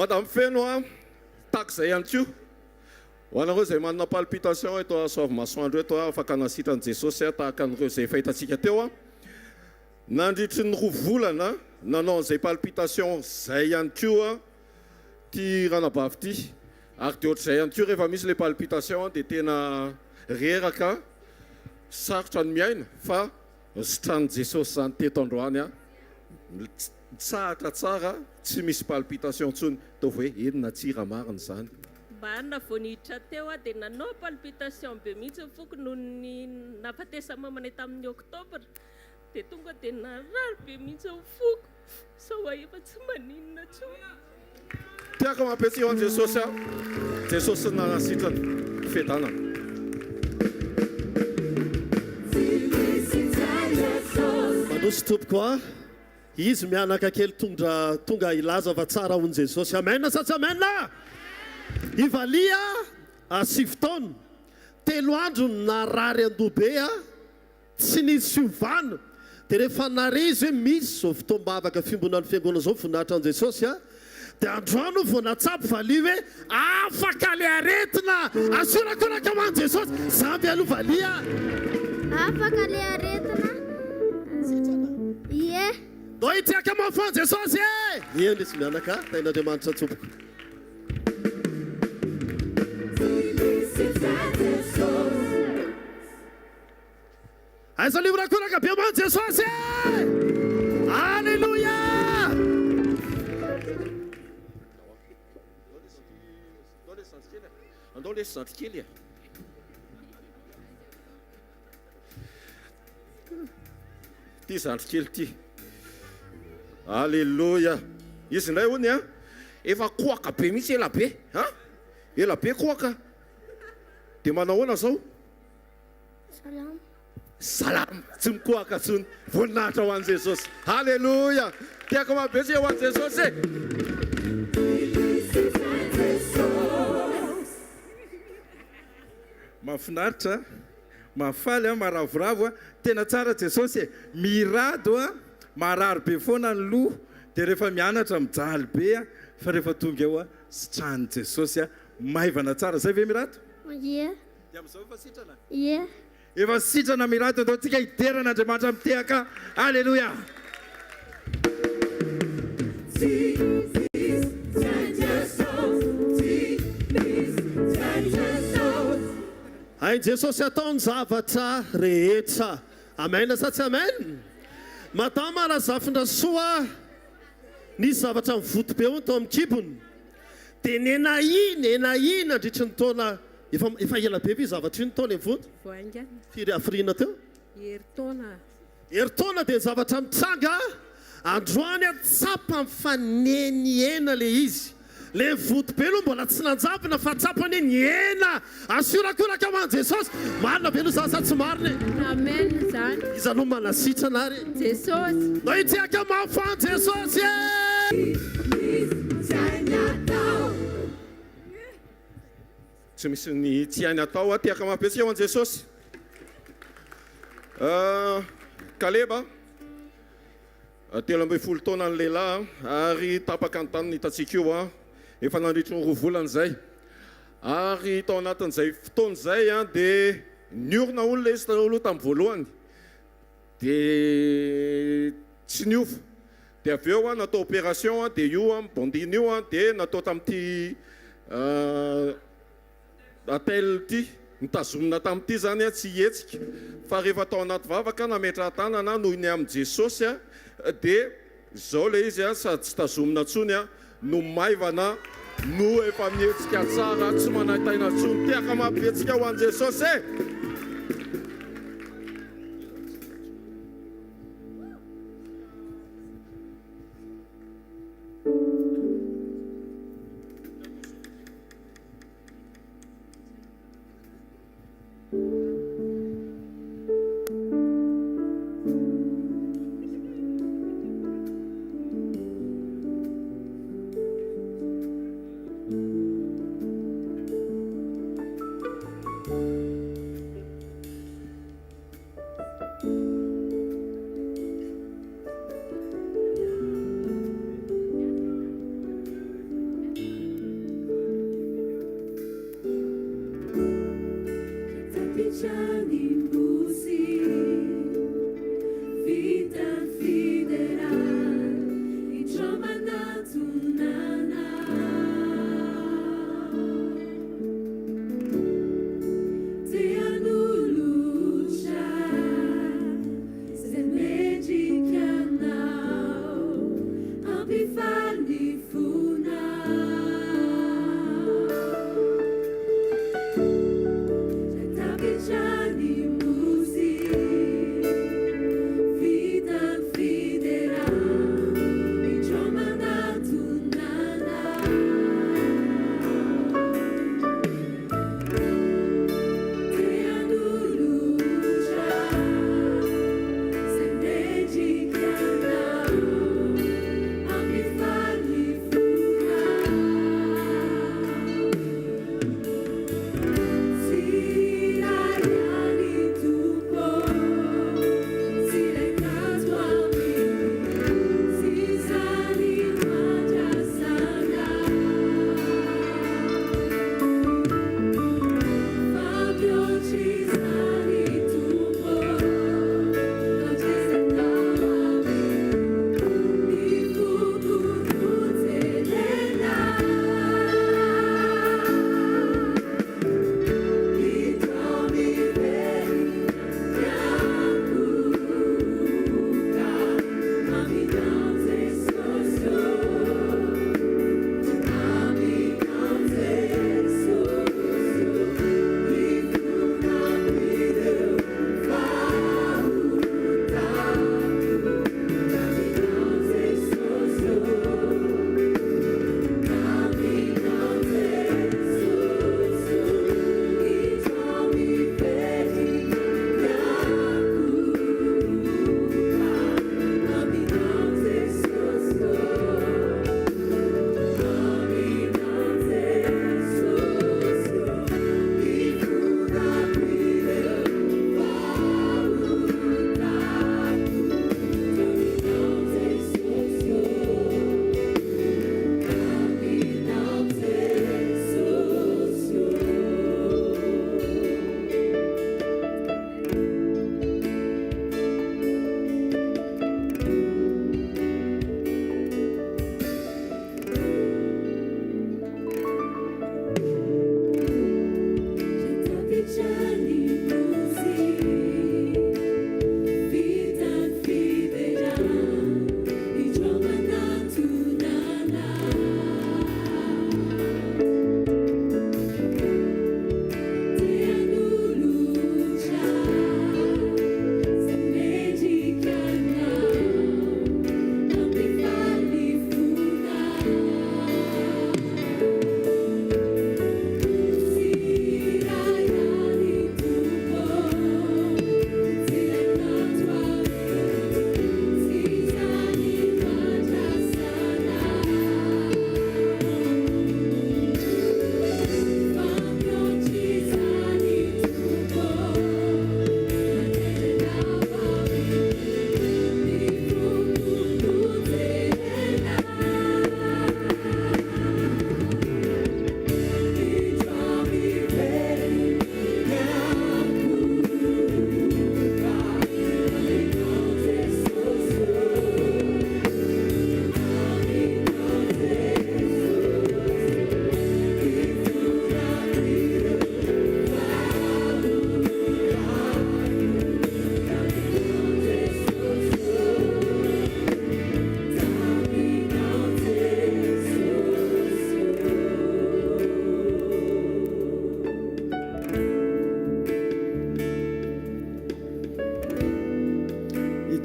Madame Feno a, tahaka izay ihany koa. Ho anareo izay manana palpitation eto Soavimasoandro eto, afaka nasitran'i Jesosy tahaka an'ireo izay efa hitantsika teo. Nandritry ny roa volana nanao an'izay palpitation izay ihany koa ity ranabavy ity. Ary dia ohatr'izay ihany koa rehefa misy ilay palpitation dia tena reraka, sarotra ny miaina fa nositran'i Jesosy izany teto androany. Mitsahatra tsara, tsy misy palpitation intsony. Ataovy hoe eny na tsia raha marina izany. Marina vao niditra teo aho dia nanao palpitation be mihitsy ny foko noho ny nahafatesan'ny mamanay tamin'ny octobre dia tonga dia narary be mihitsy ny foko sao aho efa tsy maninona intsony. Tiako mampiantsika ho an'i Jesosy aho. Jesosy nanasitrana fiadanana. Mandroso tompoko a. Izy mianaka kely tondra tonga hilaza fa tsara hono Jesosy. Amen sa tsy amen? I Valiha a sivy taona, telo andro no narary andoha be a, tsy nisy fiovana, dia rehefa nare izy hoe misy izao fotoam-bavaka fiombonan'ny fiangonana izao voninahitra an'i Jesosy a, dia androany hono vao natsapy Valiha hoe afaka le aretina, asorakoraka ho an'i Jesosy, za mialoha Valiha. Afaka le aretina. Ie. Ndao hitriaka mafy ho an'i Jesosy e! Ie ndry tsy mianaka, tahin'Andriamanitra tompoko. Aiza ny horakoraka be ho an'i Jesosy e! Aleloia! Andao lesy zandry kely e. Ty zandry kely ty. Aleloia. Izy indray hono a, efa kohaka be mihitsy ela be, ha? Ela be kohaka. Dia manao ahoana zao? Salama. Salama, tsy mikohaka intsony. Voninahitra ho an'i Jesosy. Haleloia. Tiako mahabetsika ho an'i Jesosy e. Mahafinaritra, mahafaly an, maharavoravo an, tena tsara Jesosy e, mirado an, marary be foana ny loha, dia rehefa mianatra mijaly be an, fa rehefa tonga eo an, sitrahan'i Jesosy an, maivana tsara, zay ve Mirado? Ie. Dia amin'izao efa sitrana? Ie. Efa sitrana Mirado, andao tsika hidera an'Andriamanitra mitehaka, Aleloia. Hain'i Jesosy atao ny zavatra rehetra. Amen sa tsy amen? Madama Razafindrasoa nisy zavatra nivoto be hono tao amin'ny kibony. Dia nenahia, nenahia nandritry ny taona, efa, efa ela be ve io zavatra io ny taona nivoto? Vao haingana. Firy hafiriana teo? Herintaona. Herintaona dia ny zavatra mitranga androany an tsapany fa nenihena le izy. Le vody be aloha mbola tsy nanjavona fa tsapany hoe nihena. Asiorakoraka ho an'i Jesosy. Marina ve aloha zany sa tsy marina e? Amen zany. Iza no manasitrana ary e? Jesosy. Ndao hitsiaka mafy ho an'i Jesosy e! Tsy misy ny tsy hainy atao. Tehaka mafy be tsika ho an'i Jesosy. Kaleba, 13 taona ny lehilahy ary tapaka ny taniny hitantsika io efa nandritry ny roa volana izay. Ary tao anatin'izay fotoana izay dia niorina olona izy taloha aloha tamin'ny voalohany dia tsy niova. Dia avy eo natao opération dia io bondine io dia natao tamin'ity Atel ity, notazomina tamin'ity izany tsy hihetsika fa rehefa tao anaty vavaka nametraha-tanana noho ny amin'i Jesosy dia izao ilay izy sady tsy tazomina intsony no maivana no efa mihetsika tsara tsy manaintaina intsony. Tehaka mampihetsika ho an'i Jesosy e!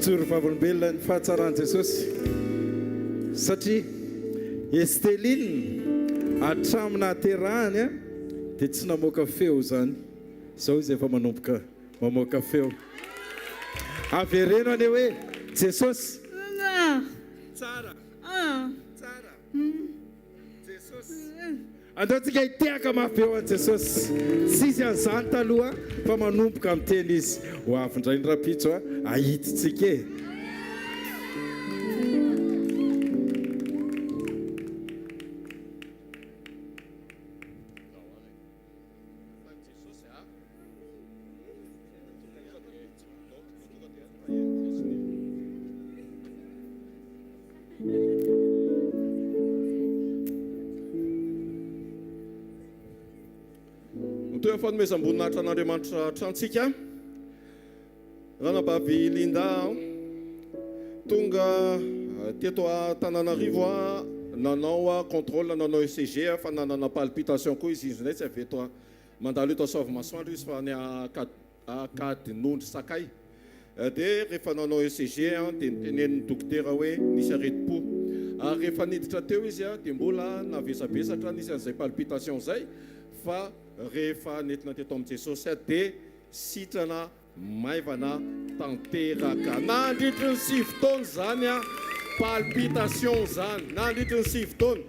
Hijoro vavolombelona ny fahatsaran'i Jesosy satria Esteline hatramin'ny nahaterahany dia tsy namoaka feo izany, izao izy efa manomboka mamoaka feo. Avereno anie hoe Jesosy. Tsara. Tsara. Jesosy. Andao tsika hitehaka mafy be ho an'i Jesosy. Tsisy an'izany taloha fa manomboka miteny izy. Ho avy indray ny rahampitso a, ahidintsika e. Mitohy amin'ny fanomezam-boninahitra an'Andriamanitra hatrany tsika. Ranabavy Linda tonga teto Antananarivo nanao contrôle, nanao ECG fa nanana palpitation koa izy, izy indray tsy avy eto mandalo eto Soavimasoandro izy fa any Ankadinondry Sakay. Dia rehefa nanao ECG dia notenenin'ny dokotera hoe nisy aretim-po. Ary rehefa niditra teo izy dia mbola navesabesatra nisy an'izay palpitation izay fa rehefa nentina teto amin'i Jesosy dia sitrana maivana tanteraka. Nandritry ny sivy taona izany palpitation izany, nandritry ny sivy taona.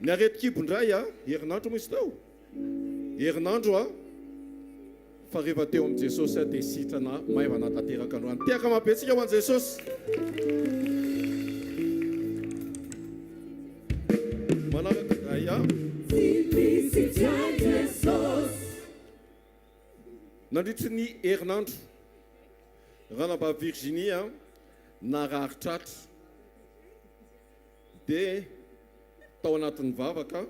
Ny aretin-kibo indray herinandro moa izy teo? Herinandro aho fa rehefa teo amin'i Jesosy aho dia sitrana maivana tanteraka androany. Tehaka mahabetsika ho an'i Jesosy. Manaraka indray aho. Nandritry ny herinandro, Ranabavy Virginie narary tratra dia tao anatin'ny vavaka.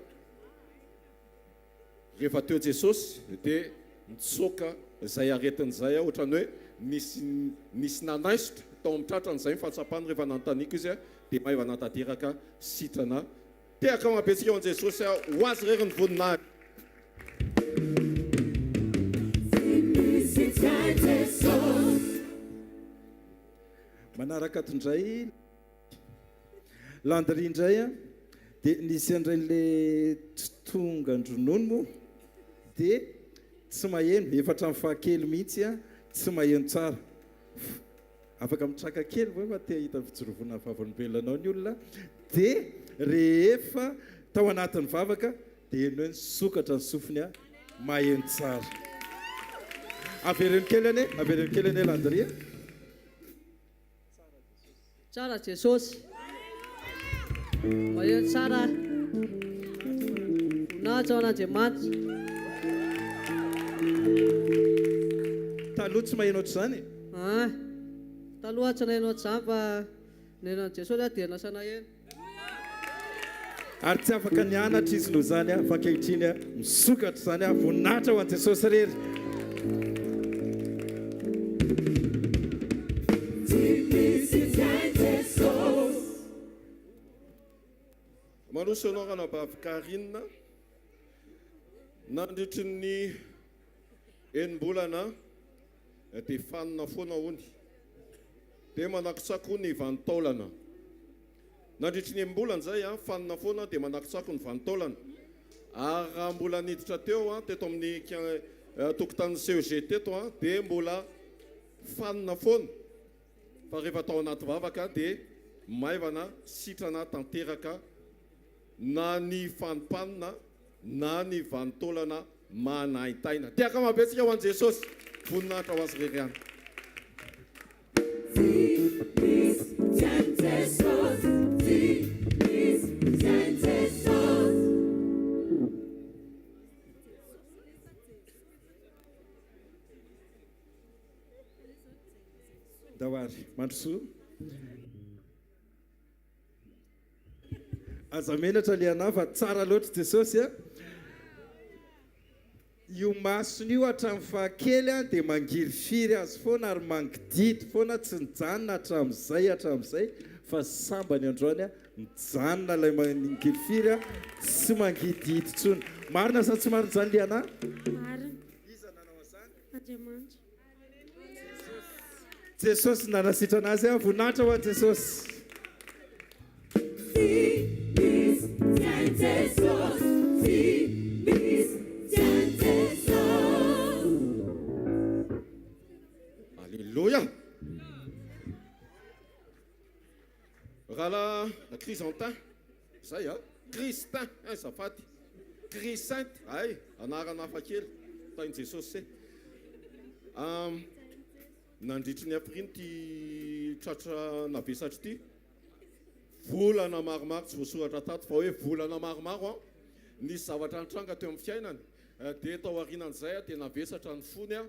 Rehefa teo Jesosy dia nitsoaka izay aretina izay aho, ohatran'ny hoe nisy nisy nanaisotra tao amin'ny tratrany izay ny fahatsapany rehefa nanontaniako izy dia maivana tanteraka sitrana. Tehaka mahabetsika ho an'i Jesosy aho, ho Azy irery ny voninahitra. Manaraka ato indray. Landry indray an, dia nisy an'ireny le tsy tonga an-dronono moa dia tsy maheno, efa hatramin'ny fahakely mihitsy an, tsy maheno tsara. Afaka mitraka kely ve fa te hahita fijorovoana vavolombelona anao ny olona, dia rehefa tao anatin'ny vavaka dia heno hoe nisokatra ny sofiny an, maheno tsara. Avereno kely anie, avereno kely anie Landry a. Tsara Jesosy. Maheno tsara aho. Voninahitra ho an'Andriamanitra. Taloha tsy maheno ohatr'izany e? An! Taloha aho tsy naheno ohatr'izany fa naheno an'i Jesosy aho dia lasa naheno. Ary tsy afaka nianatra izy noho izany fa ankehitriny misokatra izany voninahitra ho an'i Jesosy irery. Mandroso ianao ranabavy Carine. Nandritry ny enim-bolana dia fanina foana hono. Dia manakotsako ny vanin-taolana. Nandritry ny enim-bolana izay, fanina foana dia manakotsako ny vanin-taolana. Ary raha mbola niditra teo, teto amin'ny tokotanin'ny CEG teto, dia mbola fanina foana. Fa rehefa tao anaty vavaka dia maivana, sitrana tanteraka na ny fanimpanina na ny vanin-taolana manaintaina. Tehaka mabetsika ho an'i Jesosy. Voninahitra ho Azy irery ihany. Ndao ary, mandrosoa. Aza menatra Liana fa tsara loatra Jesosy a. Io masony io hatramin'ny fahakely dia mangirifiry azy foana ary mangididy foana tsy nijanona hatramin'izay hatramin'izay fa sambany androany mijanona ilay mangirifiry tsy mangidihidy intsony. Marina sa tsy marina izany Liana? Marina. Andriamanitra. Jesosy nanasitrana azy ah, voninahitra ho an'i Jesosy. Tsy misy tsy hain'i Jesosy, tsy misy tsy hain'i Jesosy. Aleloia! Rahalahy Chrysantin, zay a, Christin, azafady, Chrysinthe, hay, anarana hafa kely, tahin'i Jesosy se. Nandritry ny hafiriana ity tratra navesatra ity, volana maromaro, tsy voasoratra tato fa hoe volana maromaro an, nisy zavatra nitranga teo amin'ny fiainany, dia tao aorianan'izay dia navesatra ny fony an,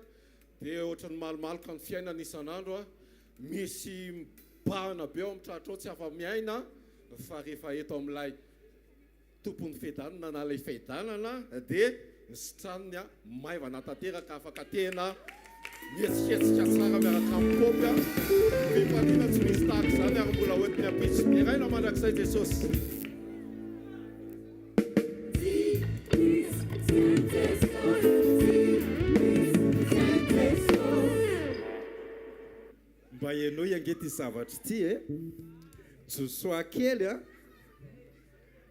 dia ohatran'ny malomaloka ny fiainany isan'andro an, Misy mibahana be ao amin'ny tratra ao tsy afa-miaina fa rehefa eto amin'ilay tompon'ny fiadanana na ilay fiadanana dia Ny sitraniny maivana tanteraka afaka tena mihetsiketsika tsara miaraka amin'ny paompy fifaliana tsy misy tahaka izany ary mbola hoentiny ampitso. Deraina mandrakizay Jesosy. Mba henoy ange ity zavatra ity e! Josoa kely a!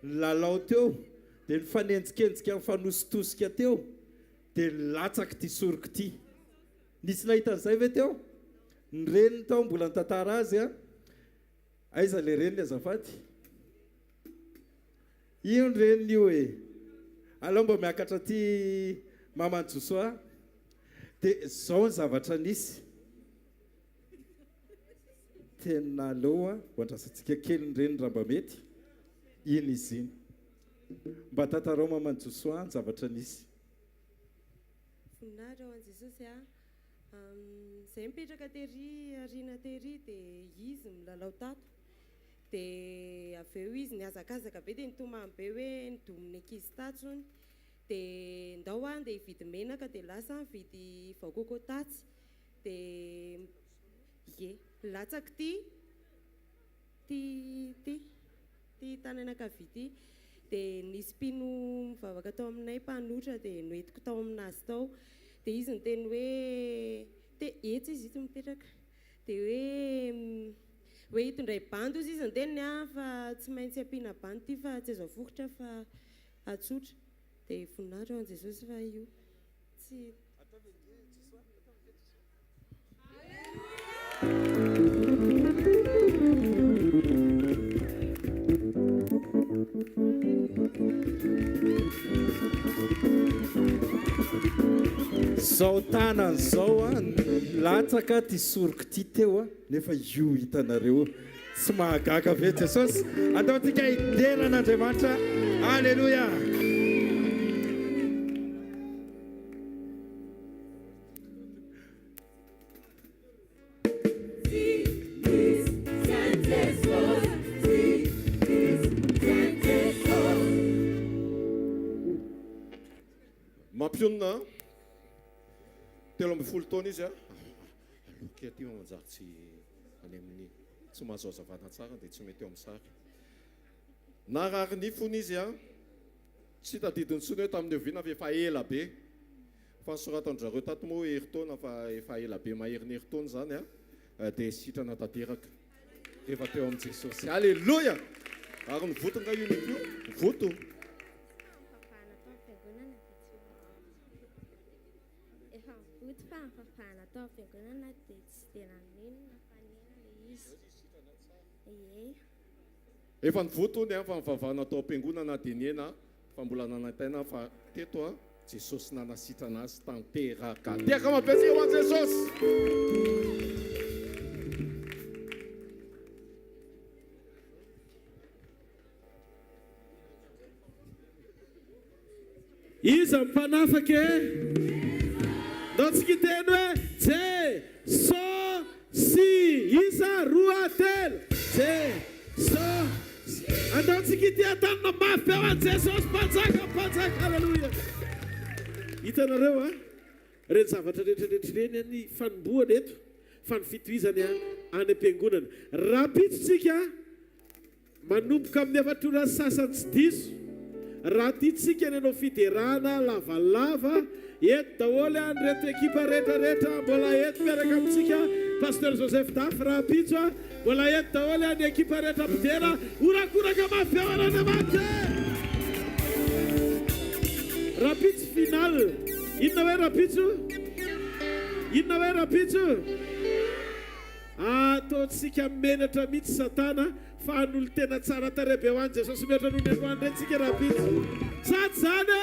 Nilalao teo dia nifanenjikenjika nifanositosika teo dia nilatsaka ity soroko ity. Nisy nahita an'izay ve teo? Ny reniny tao mbola nitantara azy a! Aiza ilay reniny azafady? Io ny reniny io e! Alao mba miakatra aty maman'i Josoa. Dia izao ny zavatra nisy. Tena aleo a, ho andrasantsika kely ny reniny raha mba mety. Iny izy iny. Mba tantarao maman'i Josoa ny zavatra nisy. Voninahitra ho an'i Jesosy a. Izay mipetraka tery aoriana tery dia izy milalao tato. Dia avy eo izy nihazakazaka be dia nitomany be hoe nidomin'ny ankizy tatsy hono. Dia ndao aho andeha hividy menaka dia lasa aho nividy vao coco tatsy. Dia ie, latsaka ity, ity, ity, ity tanana ankavia ity. Dia nisy mpino mivavaka tao aminay mpanotra dia noentiko tao aminazy tao. Dia izy niteny hoe, te, etsy izy ito mipetraka. Dia hoe, hoe hitondray bandy hozy izy niteniny an, fa tsy maintsy ampiana bandy ity fa tsy azo aforitra fa atsotra. Dia voninahitra ho an'i Jesosy fa io tsy. Zao tanany zao a, nilatsaka ty soroko ty teo a, nefa io hitanareo io. Tsy mahagaga ve Jesosy? Andao tsika hidera an'Andriamanitra. Aleloia! Mampionona an! 13 taona izy an! Aloha kely aty manjary tsy any amin'ny tsy mahazo hazavana tsara dia tsy mety eo amin'ny sary. Narary nify hono izy an! Tsy tadidiny intsony hoe tamin'ny oviana fa efa ela be. Fa ny soratan-dry zareo tato moa hoe herintaona fa efa ela be maherin'ny herintaona izany an, dia sitrana tanteraka rehefa teo amin'i Jesosy. Aleloia! Ary ny voto nga io nify io? Voto. Fivavahana tao am-piangonana dia tsy Efa mivoto fa ny fivavahana tao am-piangonana dia tsy dia naninona fa nihena ilay izy. Ie. Efa nivoto hono fa nivavahana tao am-piangonana dia nihena fa mbola nanaintaina fa teto a Jesosy nanasitrana azy tanteraka. Tehaka mavesatra ho an'i Jesosy. Iza ny mpanafaka e? Ndao tsika hiteny hoe Je-so-sy. Isa, roa, telo. Je-so-sy. Andao tsika hiteha-tanana mafy be ho an'i Jesosy Mpanjaka Mpanjaka. Aleloia. Hitanareo a? Ireny zavatra rehetra rehetra ireny ny fanombohana eto fa ny fitohizany any am-piangonana. Rahampitso tsika Manomboka amin'ny efatra ora sy sasany tsy diso. Raha tiantsika ny hanao fiderana lavalava, eto daholo an ireto ekipa rehetra rehetra mbola eto miaraka amintsika, Pasteur Joseph Dafy rahampitso an, mbola eto daholo an ny ekipa rehetra mpidera, horakoraka mafy be ho an'Andriamanitra e! Rahampitso final, inona hoe rahampitso? Inona hoe rahampitso? Ataontsika menatra mihitsy satana fa hanolo-tena tsara tarehy be ho an'i Jesosy mihoatra noho ny androany indray tsika rahampitso. Sa tsy izany e!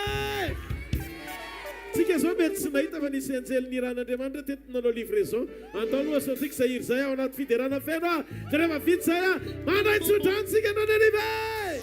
Tsika izao mety tsy nahita fa nisy anjely nirahan'Andriamanitra teto nanao livraison. Andao aloha asaontsika izay hira izay ao anaty fiderana feno a! Dia rehefa vita izay a! Mandray tsodrano tsika androany hariva e!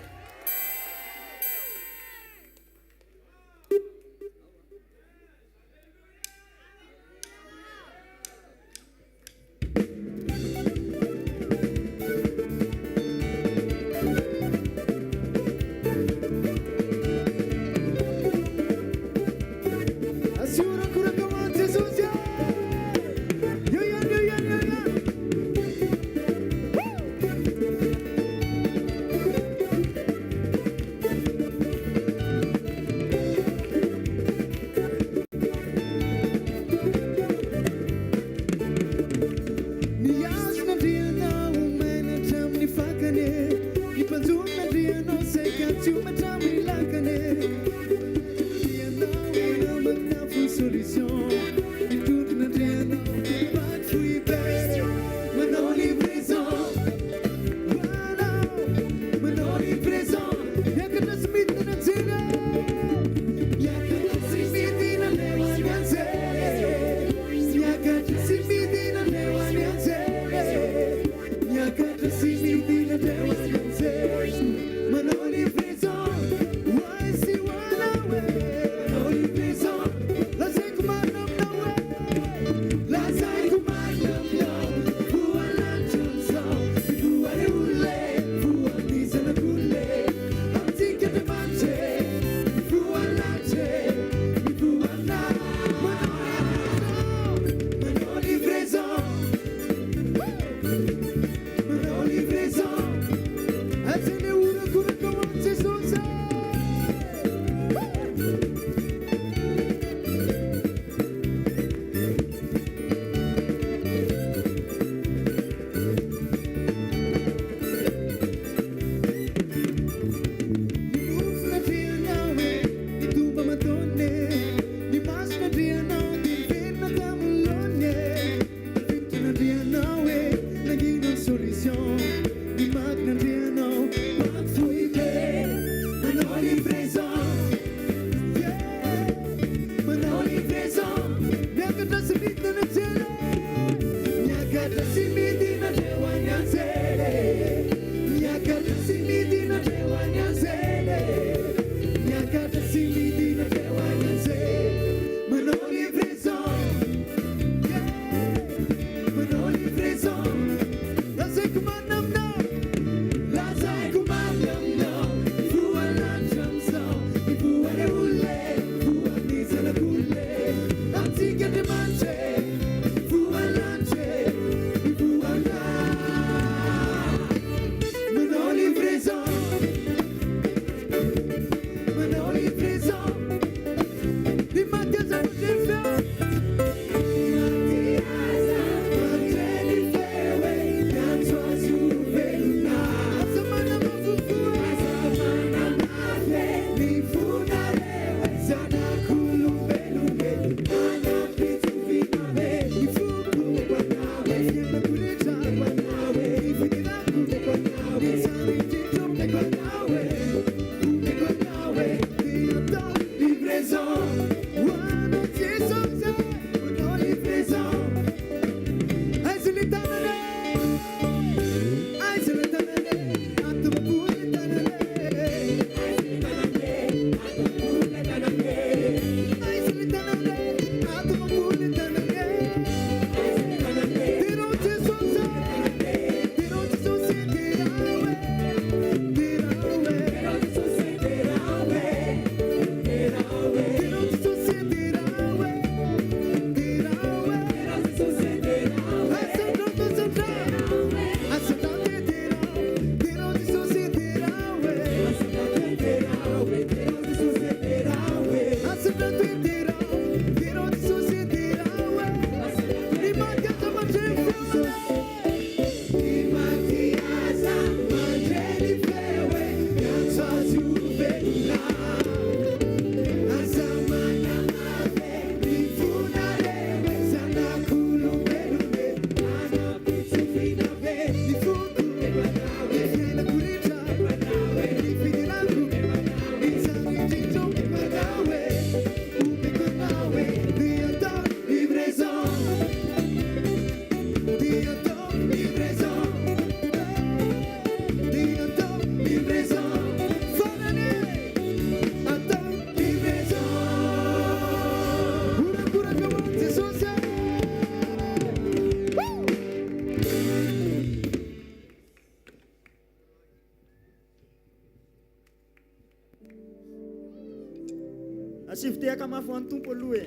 Asivo tehaka mafy ho an'ny Tompo aloha e.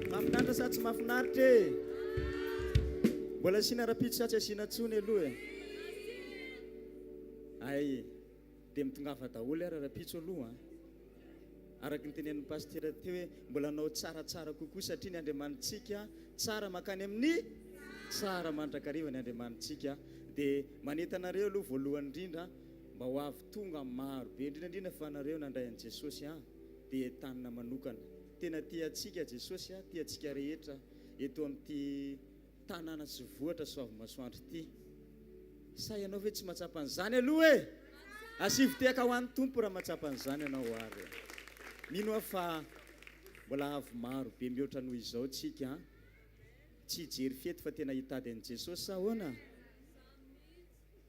Mahafinaritra sa tsy mahafinaritra e? Mbola asiana rapitso sa tsy asiana tsony aloha e? Ay, dia mitongava daholo ary rapitso aloha an. Araka ny tenenin'ny pasitera teo hoe mbola hanao tsaratsara kokoa satria ny Andriamanitsika tsara mankany amin'ny tsara mandrakariva ny Andriamanitsika. Dia manentana anareo aloha voalohany indrindra mba ho avy tonga maro be indrindra indrindra fa nareo nandray an'i Jesosy an dia entanina manokana. Tena tia antsika Jesosy an, tia antsika rehetra eto amin'ity tanàna sy vohitra Soavimasoandro ity. Sa ianao ve tsy mahatsapa an'izany aloha e? Asivo tehaka ho an'ny Tompo raha mahatsapa an'izany ianao ary e. Mino aho fa mbola avy maro be mihoatra noho izao tsika an. Tsy hijery fety fa tena hitady an'i Jesosy sa ahoana?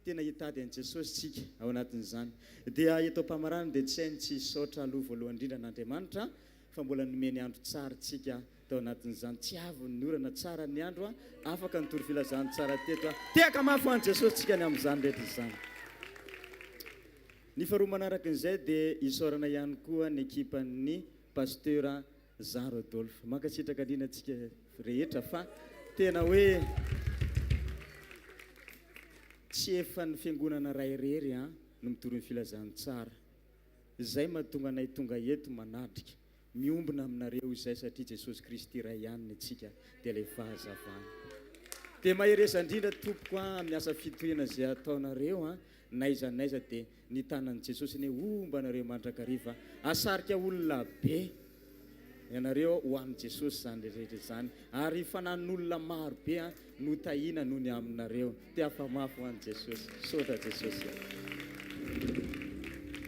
Tena hitady an'i Jesosy tsika ao anatin'izany. Dia eto am-pamaranana dia tsy hay ny tsy hisaotra aloha voalohany indrindra an'Andriamanitra fa mbola nomeny andro tsara tsika tao anatin'izany. Tsy avy ny orana, tsara ny andro, afaka nitory filazantsara teto. Tehaka mafy ho an'i Jesosy tsika ny amin'izany rehetra izany. Ny faharoa manaraka an'izay dia isaorana ihany koa ny ekipan'ny Pasteur Jean Rodolphe. Mankasitraka indrindra antsika rehetra fa tena hoe tsy efan'ny fiangonana iray irery an no mitory ny filazantsara. Izay mahatonga anay tonga eto manatrika, miombona aminareo izay satria Jesosy Kristy iray ihany ny antsika dia ilay fahazavana. Dia mahereza indrindra tompoko an amin'ny asa fitoriana izay ataonareo an, n'aiza n'aiza dia ny tanan'i Jesosy anie homba anareo mandrakariva, hahasarika olona be ianareo ho amin'i Jesosy izany rehetra izany, ary fanan'olona maro be no tahiana noho ny aminareo. Te hafamafy ho an'i Jesosy. Misaotra Jesosy a.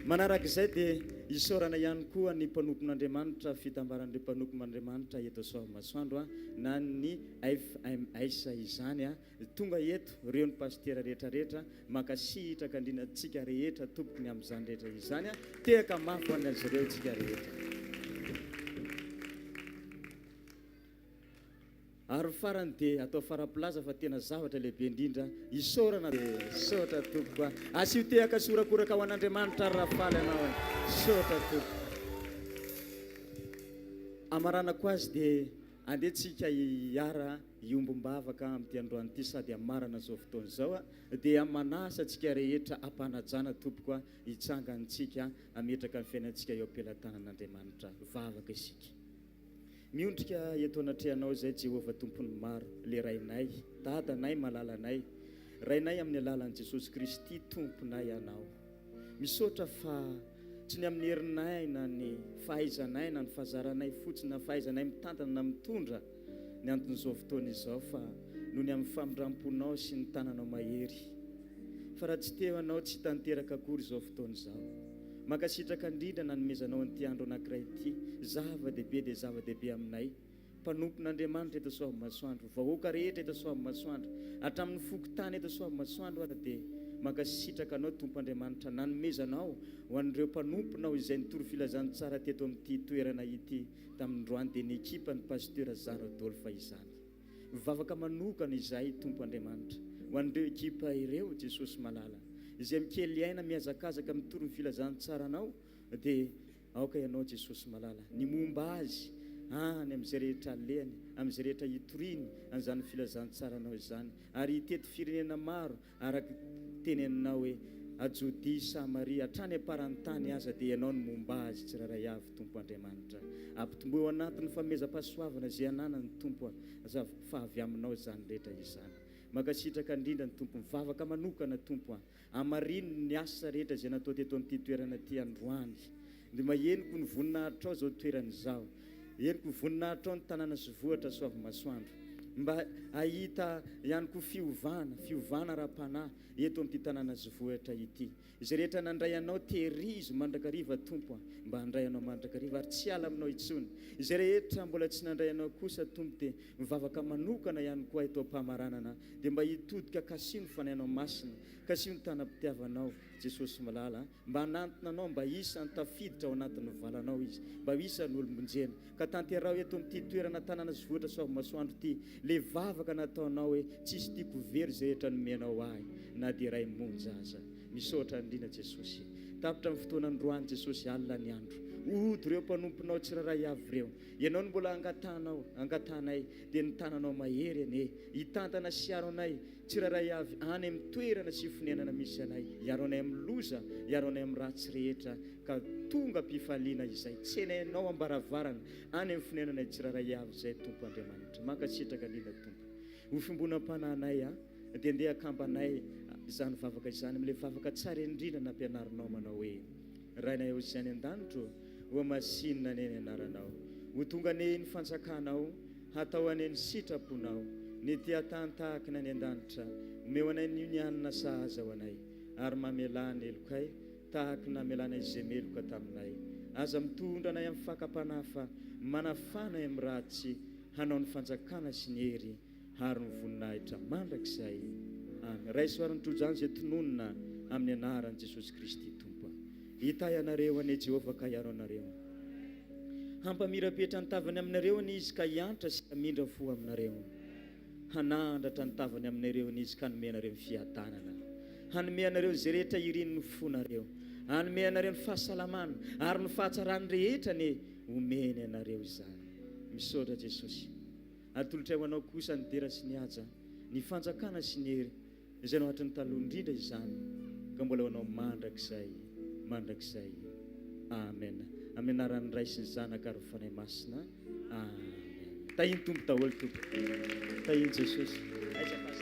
Manarak'izay dia isaorana ihany koa ny mpanompon'Andriamanitra, fitambaran'ireo mpanompon'Andriamanitra eto Soavimasoandro na ny FMS izany. Tonga eto reo ny pasitera rehetra rehetra mankasitraka indrindra antsika rehetra tompoko ny amin'izany rehetra izany a tehaka mafy ho an'izy ireo tsika rehetra ary farany dia atao fara-pilaza fa tena zavatra lehibe indrindra isaorana dia saotra tompoko a asio tehaka sy horakoraka ho an'Andriamanitra ary raha faly ianao e saotra tompoko amaranako azy dia andeha tsika hiara Hiombom-bavaka amin'ity androany ity sady hamarana izao fotoana izao dia manasa antsika rehetra am-panajana tompoko a hitsangantsika hametraka ny fiainantsika eo am-pelatanan'Andriamanitra. Vavaka isika. Miondrika eto anatrehanao izay Jehovah Tompon'ny maro, le Rainay, Dadanay malalanay, Rainay amin'ny alalan'i Jesosy Kristy Tomponay Ianao. Misaotra fa tsy ny amin'ny herinay na ny fahaizanay na ny fahazaranay fotsiny na fahaizanay mitantana na mitondra ny anton'izao fotoana izao fa noho ny amin'ny famindram-ponao sy ny tananao mahery. Fa raha tsy teo ianao tsy tanteraka akory izao fotoana izao. Mankasitraka indrindra nanomezanao an'ity andro anankiray ity, zava-dehibe dia zava-dehibe aminay. Mpanompon'Andriamanitra eto Soavimasoandro, vahoaka rehetra eto Soavimasoandro, hatramin'ny fokontany eto Soavimasoandro ary dia mankasitraka Anao Tompo Andriamanitra nanomezanao ho an'ireo mpanomponao izay nitory filazantsara teto amin'ity toerana ity tamin'ndroany dia ny ekipan'ny Pasteur Jean Rodolphe izany. Mivavaka manokana izahay Tompo Andriamanitra ho an'ireo ekipa ireo Jesosy malala izay mikely aina mihazakazaka mitory ny filazantsaranao dia Aoka Ianao Jesosy malala, ny momba azy any amin'izay rehetra alehany, amin'izay rehetra hitoriany an'izany filazantsaranao izany, ary hitety firenena maro araka ny teneninao hoe, A Jodia, Samaria, hatrany am-paran'ny tany aza dia Ianao no momba azy tsirairay avy, Tompo Andriamanitra. Ampitomboy ao anatin'ny fanomezam-pahasoavana izay ananany, Tompo a, fa avy Aminao izany rehetra izany. Mankasitraka indrindra ny Tompo. Mivavaka manokana, Tompo a. Hamarino ny asa rehetra izay natao teto amin'ity toerana ity androany. Dia mba henoko ny voninahitrao izao toerana izao. Henoko ny voninahitrao ny tanàna sy vohitra Soavimasoandro. Mba hahita ihany koa fiovana, fiovana ara-panahy eto amin'ity tanàna sy vohitra ity. Izay rehetra nandray Anao tehirizo mandrakariva Tompo a, mba handray Anao mandrakariva ary tsy hiala aminao intsony. Izay rehetra mbola tsy nandray Anao kosa Tompo dia mivavaka manokana ihany koa eto am-pamaranana dia mba hitodika kasiho ny Fanahinao Masina, kasiho ny tanam-pitiavanao Jesosy malala a, mba hanantona Anao, mba isan'ny tafiditra ao anatin'ny valanao izy, mba ho isan'ny olom-bonjena, ka tanteraho eto amin'ity toerana tanàna sy vohitra Soavimasoandro ity le vavaka nataonao hoe tsisy tiako ho very izay rehetra nomenao ahy na dia iray monja aza. Misaotra indrindra Jesosy. Tapitra ny fotoana androany Jesosy alina ny andro. Ody ireo mpanomponao tsirairay avy ireo. Ianao no mbola angatahanao, angatahanay, dia ny tananao mahery anie hitantana sy hiaro anay tsirairay avy any amin'ny toerana sy fonenana misy anay. Hiaro anay amin'ny loza, hiaro anay amin'ny ratsy rehetra ka tonga am-pifaliana izay tsenainao am-baravarana any amin'ny fonenanay tsirairay avy izay Tompo Andriamanitra. Mankasitraka indrindra Tompo. Ho fiombonam-panahinay a, dia ndeha akambanay izany vavaka izany amin'ilay vavaka tsara indrindra nampianarinao manao hoe, Rainay ao izay any an-danitra ô, hohamasinina anie ny anaranao. Ho tonga anie ny fanjakanao, hatao anie ny sitraponao, ny ety an-tany tahaka ny any an-danitra. Omeo anay anio ny hanina sahaza ho anay, ary mamelà ny helokay tahaka ny namelanay izay meloka taminay. Aza mitondra anay amin'ny fakam-panahy fa manafana anay amin'ny ratsy. Hanao ny fanjakana sy ny hery ary ny voninahitra mandrakizay. Amen. Raiso ary ny trojan izay tononina amin'ny anaran'i Jesosy Kristy Tompo. Hitahy anareo anie Jehovah ka hiaro anareo. Hampamirapiratra ny tavany aminareo anie Izy ka hiantra sy hamindra fo aminareo. Hanandratra ny tavany aminareo anie Izy ka hanome anareo ny fiadanana. Hanome anareo izay rehetra irin'ny fonareo. Hanome anareo ny fahasalamana ary ny fahatsarany rehetra anie Omeny anareo izany. Misaotra Jesosy. Atolotray ho Anao kosa ny dera sy ny haja, ny fanjakana sy ny hery, izay no hatry ny taloha indrindra izany, ka mbola ho Anao mandrakizay mandrakizay. Amen. Amin'ny anaran'ny Ray sy ny Zanaka ary ny Fanahy Masina. Amen. Tahin'ny Tompo daholo tompoko. Tahin'i Jesosy. Aiza pasitera?